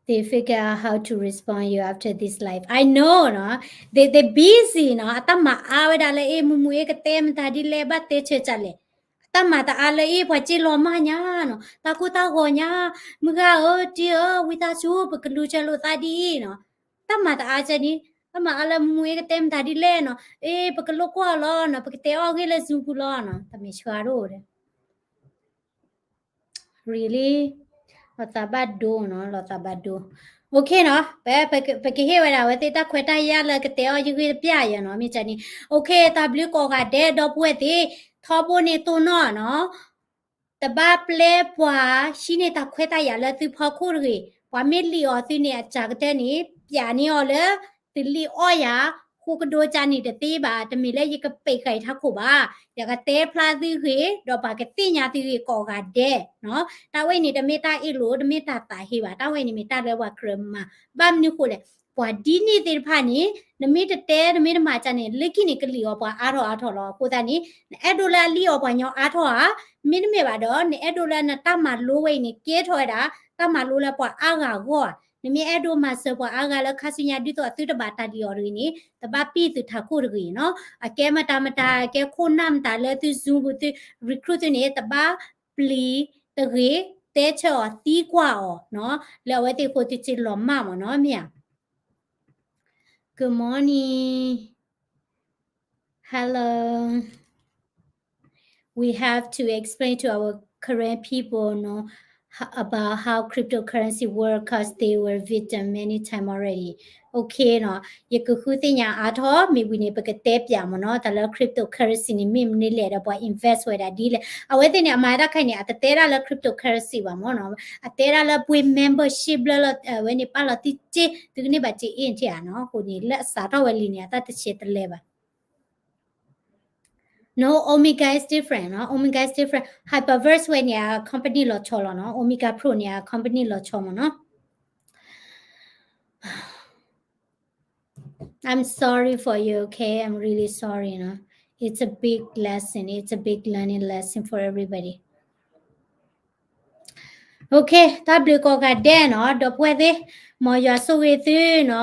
They figure out how to respond you after this life. I know နီၤ, they, they busy နီၤ, အတၢ်မၤအါဝဲဒၣ်လၢအ့ၣ် မုၢ်မုၢ်အ့ၣ် ကတဲမတၤဒ်လဲၣ် ဘၣ်တဲဆၢကၢ်လဲၣ်. အတၢ်မၤတအါလၢအ့ၣ် ပှၤစ့လီၤမၢ်ညါနီၤ, တၢ်ကိၢ်တၢ်ဂီၤညါ, မုၢ်ဂၤဧၢ တ့ၢ်ဧၢ ဝံသးစူၤ ပကလူၤဆၢလိာ်သးဒ်အံၤနီၤ. တၢ်မၤတအါကဲန့ၣ်, တၢ်မၤအါလၢမုၢ်မုၢ်အ့ၣ် ကတဲမတၤဒ်လဲၣ်နီၤ, အ့ၣ် ပကလိာ်ကွီၢ်လီၤနီၤ, ပကတဲအီၣ်ဂ့ၢ်လၢ Zoom ပူၤလီၤနီၤ, တၢ်မဲာ်ဆှးဒိၣ်ဒဲး Really? လီၤသးဘၣ်ဒိနီၤ, လီၤသးဘၣ်ဒိ. Okay နီၤ, ပကဟ့ၣ်ဝဲဒၣ်အဝဲသ့ၣ်တၢ်ခွဲးတၢ်ယာ်လၢကတဲအီၣ်ယဂ့ၢ်တပျၢ်ယဲနီၤ, မ့ၢ်ကန့ၣ်. Okay, တၢ်ဘျုးကိးဂၤဒဲး ဒီပုၢ်ဝဲၢ်သ့ၣ်, ထီဘိန့ၣ်တိၢ်နီၣ်နီၤ, တဘၣ်ပျဲပှၤဟံးန့ၢ်တၢ်ခွဲးတၢ်ယာ်လၢသုဖီခိၣ်တဂ့ၤ, ပှၤမ့ၢ်လံၣ်အီၤသုန့ၣ် အစှၤကတၢၢ်န့ၣ် ပျးန့ၢ်အီၤလၢ သုလံၣ်အီၣ်ယၤ ဃိကဒိကန့ၣ်တသ့ဘၣ်, တမ့ၢ်လၢယကပံးဃာ်ယထးခိၣ်ဘၣ်, ယကတဲဖျါသုဂ့ၤ, ဒီးပှၤကသ့ၣ်ညါသုဂ့ၤကိးဂၤဒဲးနီၤ. တၢ်ဝဲအံၤန့ၣ် တမ့ၢ်တၢ်အ့ၣ်လိာ်, တမ့ၢ်တၢ်သးဟ့ဘၣ်, တၢ်ဝဲအံၤန့ၣ်မ့ၢ်တၢ်လၢပှၤကြၢးမၤ, ဘၣ်မနုၤဃိလဲၣ်, ပှၤဒ်န့ၣ်သ့ၣ်တဖၣ်န့ၣ် နမ့ၢ်တတဲ နမ့ၢ်တမၤကန့ၣ် လၢခံန့ၣ် ကလံၣ်အီၤပှၤအါထီၣ်အါထီၣ်လီၤ. အဃိသတးန့ၣ် နအဲၣ်ဒိးလၢအလံၣ်အီၤပှၤညီအါထီၣ်ဧါ, မ့တမ့ၢ်ဘၣ်ဒီး နအဲၣ်ဒိးလၢနတၢ်မၤလိဝဲအံၤန့ၣ် ကဲထီၣ်ဝဲဒၣ် တၢ်မၤလိလၢပှၤအါဂၤအဂီၢ်ဧါ, နမ့ၢ်အဲၣ်ဒိးမၤစၢၤပှၤအါဂၤလၢခါဆူညါ ဒ်သိးအသုတဘၣ်တၢ်လံၣ်အီၤတဂ့ၤန့ၣ် တဘၣ်ပံၢ်သုထးခိၣ်တဂ့ၤနီၤ. အကဲမတၤမတၤ အကဲခိၣ်နၢ်မတၤလၢသု Zoom ပူၤသု recruit သုန့ၣ် တဘၣ်ပျံၤတဂ့ၤ, တဲဆၢအီၤသံကွၢ်အီၤနီၤ, လၢအဝဲသ့ၣ်အဃိသုစ့လီၤမၢ်မၢ်နီၤ, မ့ၢ်ဧါ. Good morning. Hello. We have to explain to our Karen people, no, h- about how cryptocurrency work 'cause they were victim many time already. Okay နီၤ, ယကဃုသ့ၣ်ညါအါထီၣ် မ့ၢ်ဝံၤန့ၣ် ပကတဲပၠးမၢ်နီၤ, တၢ်လၢ cryptocurrency န့ၣ် မ့ၢ်မနုၤလဲၣ်ဒီး ပှၤ invest ဝဲဒၣ်ဒ်လဲၣ်. အဝဲသ့ၣ်န့ၣ် အမၤတၢ်ခဲအံၤန့ၣ် အတတဲဒၣ်လၢ cryptocurrency ဘၣ်မၢ်နီၤ, အတဲဒၣ်လၢပှ့ၤ membership ဘျၢလီၤ, အဝဲန့ၣ် ပာ်လီၤသုစ့, သုကန့ၢ်ဘၣ်စ့အ့ၣ်ထံၣ်ဧါနီၤ, အဃိန့ၣ် လၢအစးထီၣ်ဝဲလံန့ၣ် အတၢ်တဆဲးတလဲဘၣ်. No, Omega is different နီၤ, Omega is different. Hyperverse ဝဲန့ၣ် အ company လီၤဆီလီၤနီၤ, Omega Pro န့ၣ် အ company လီၤဆီမၢ်နီၤ. I'm sorry for you, okay? I'm really sorry နီၤ. It's a big lesson. It's a big learning lesson for everybody. Okay, တၢ်ဘျုးကိးဂၤဒဲးနီၤ, ဒီပုၢ်ဝဲၢ်သ့ၣ်, မ်ယွၤဆိၣ်ဂ့ၤသုနီၤ,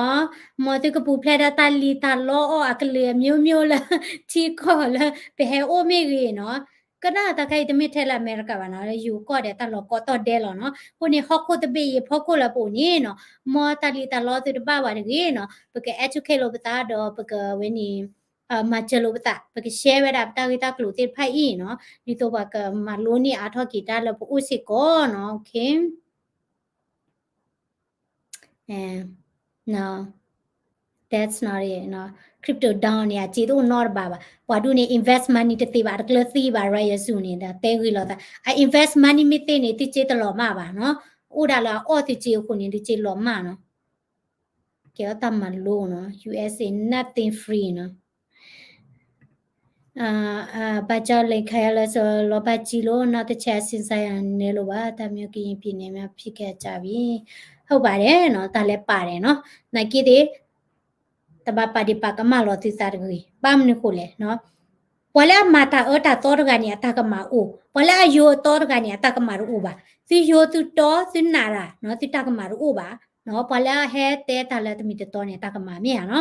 မ်သုကပူၤဖျဲးဒီးတၢ်လံၣ်တၢ်လီအီၣ်အကလုာ် အမျိုးမျိုး လၢ ထံကီၢ်လၢပဟဲအိၣ်မ့ၢ်ဂ့ၤနီၤ, ကနၣ်တၢ်ခဲအံၤတမ့ၢ်ထဲလၢအမဲရကၤဘၣ်နီၤ, လၢယိၤကီၢ်ဒီးတၢ်လီၤကိးတီၢ်ဒဲးလီၤနီၤ, အဃိန့ၣ် ဟီၣ်ခိၣ်တဘ့ၣ်အံၤအဖီခိၣ်လၢပအိၣ်န့ၣ်နီၤ, မ်တၢ်လံၣ်တၢ်လီသုတဘၣ်ဘၣ်တဂ့ၤနီၤ, ပက educate လိာ်ပသးဒီးပကဝဲန့ၣ် မၤစၢၤလိာ်ပသး, ပက share ဝဲဒၣ်ပတၢ်ဂ့ၢ်တၢ်ကျိၤသ့ၣ်တဖၣ်အံၤနီၤ, ဒ်သိးပှၤကမၤလိန့ၢ်အါထီၣ်က့ၤတၢ်လၢပအိၣ်စ့ၢ်ကီးနီၤ, okay. နီၤ, that's not it နီၤ, crypto down န့ၣ် အစ့တအိၣ်နီတဘ့ၣ်ဘၣ်, ပှၤဒူၣ်န့ၣ် invest money တသ့ဘၣ်, တကျၢၤသံဘၣ် ရၤယၤစူၤန့ၣ် ဒီးတဲဂ့ၤလိာ်သး, အ invest money မ့ၢ်သ့န့ၣ် သုစ့တလီၤမၢ်ဘၣ်နီၤ, အိၣ်ဒၣ်လၢအအီၣ်သုစ့အဃိန့ၣ် သုစ့လီၤမၢ်နီၤ. ကဲအီၣ်တၢ်မၤလိနီၤ, USA nothing free နီၤ. ဘၣ်ကၠီလ့ၣ်ခါယလၢစလီၤဘၣ်ကံလိၤ နီၢ်တဆဲးအစံစါယၤနဲလိၤဘၣ်, တၢ်မၠိကယံၤပံၤန့ၣ်မ့ၢ်ဖံးကဲအစၢ်ဘံ, ဟုတ်ပါတယ်နီၤ, တၢ်လဲၤပာ်တယ်နီၤ, နာ်က့သ့ၣ် တဘၣ်ပာ်ဒံးပာ်ကမၣ်လီၤသုသးတဂ့ၤ, ဘၣ်မနုၤဃိလဲၣ်နီၤ, ပှၤလၢအမၤတၢ်အၢတၢ်သီတဂၤန့ၣ် အတၢ်ကမၣ်အိၣ်, ပှၤလၢအယိၤအသီတဂၤန့ၣ် အတၢ်ကမၣ်တအိၣ်ဘၣ်, သုယိၤသုတီသုနးတၢ်နီၤ, သုတၢ်ကမၣ်တအိၣ်ဘၣ်နီၤ, ပှၤလၢအဟဲတဲတၢ်လၢတမံၤတတီန့ၣ် အတၢ်ကမၣ်မ့ၢ်ဧါနီၤ.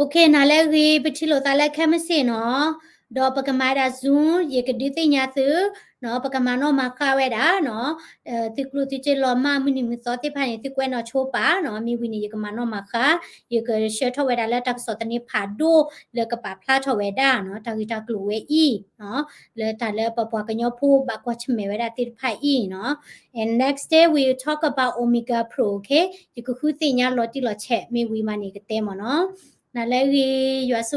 Okay, နၤလၢအဂ့ၤ ပထံၣ်လိာ်သးလၢခဲမုၢ်ဆ့ၣ်နီၤ, ဒီးပကမၤဒၣ် Zoom, ယကဒုးသ့ၣ်ညါသု ပကမၤနီၣ်မၤဃါဝဲဒၣ်နီၤ, သုကျိၣ်သုစ့လီၤမၢ်မုၢ်နံၤမုၢ်သီသ့ၣ်တဖၣ်န့ၣ် သုကွဲးနီၣ်ဆိပာ်နီၤ, မ့ၢ်ဝံၤန့ၣ် ယကမၤနီၣ်မၤဃါ, ယကဆှၢထီၣ်ဝဲဒၣ်လၢတၢ်ကစီၣ်သန့ဖးဒိၣ် လၢကပာ်ဖျါထီၣ်ဝဲဒၣ်နီၤ တၢ်ဂ့ၢ်တၢ်ကျိၤဝဲအံၤနီၤ, လၢတၢ်လၢပပှၤကညီဖိဘၣ်ကွၢ်ဆၢၣ်မဲာ်ဝဲဒၣ်သ့ၣ်တဖၣ်အံၤနီၤ. And next day we talk about Omega Pro, okay? ယကဃုသ့ၣ်ညါလီၤတံၢ်လီၤဆဲး မ့ၢ်ဝံၤမးန့ၣ် ကတဲမ့ၢ်နီၤ. နၤလၢအဂ့ၤ ယွၤဆိၣ်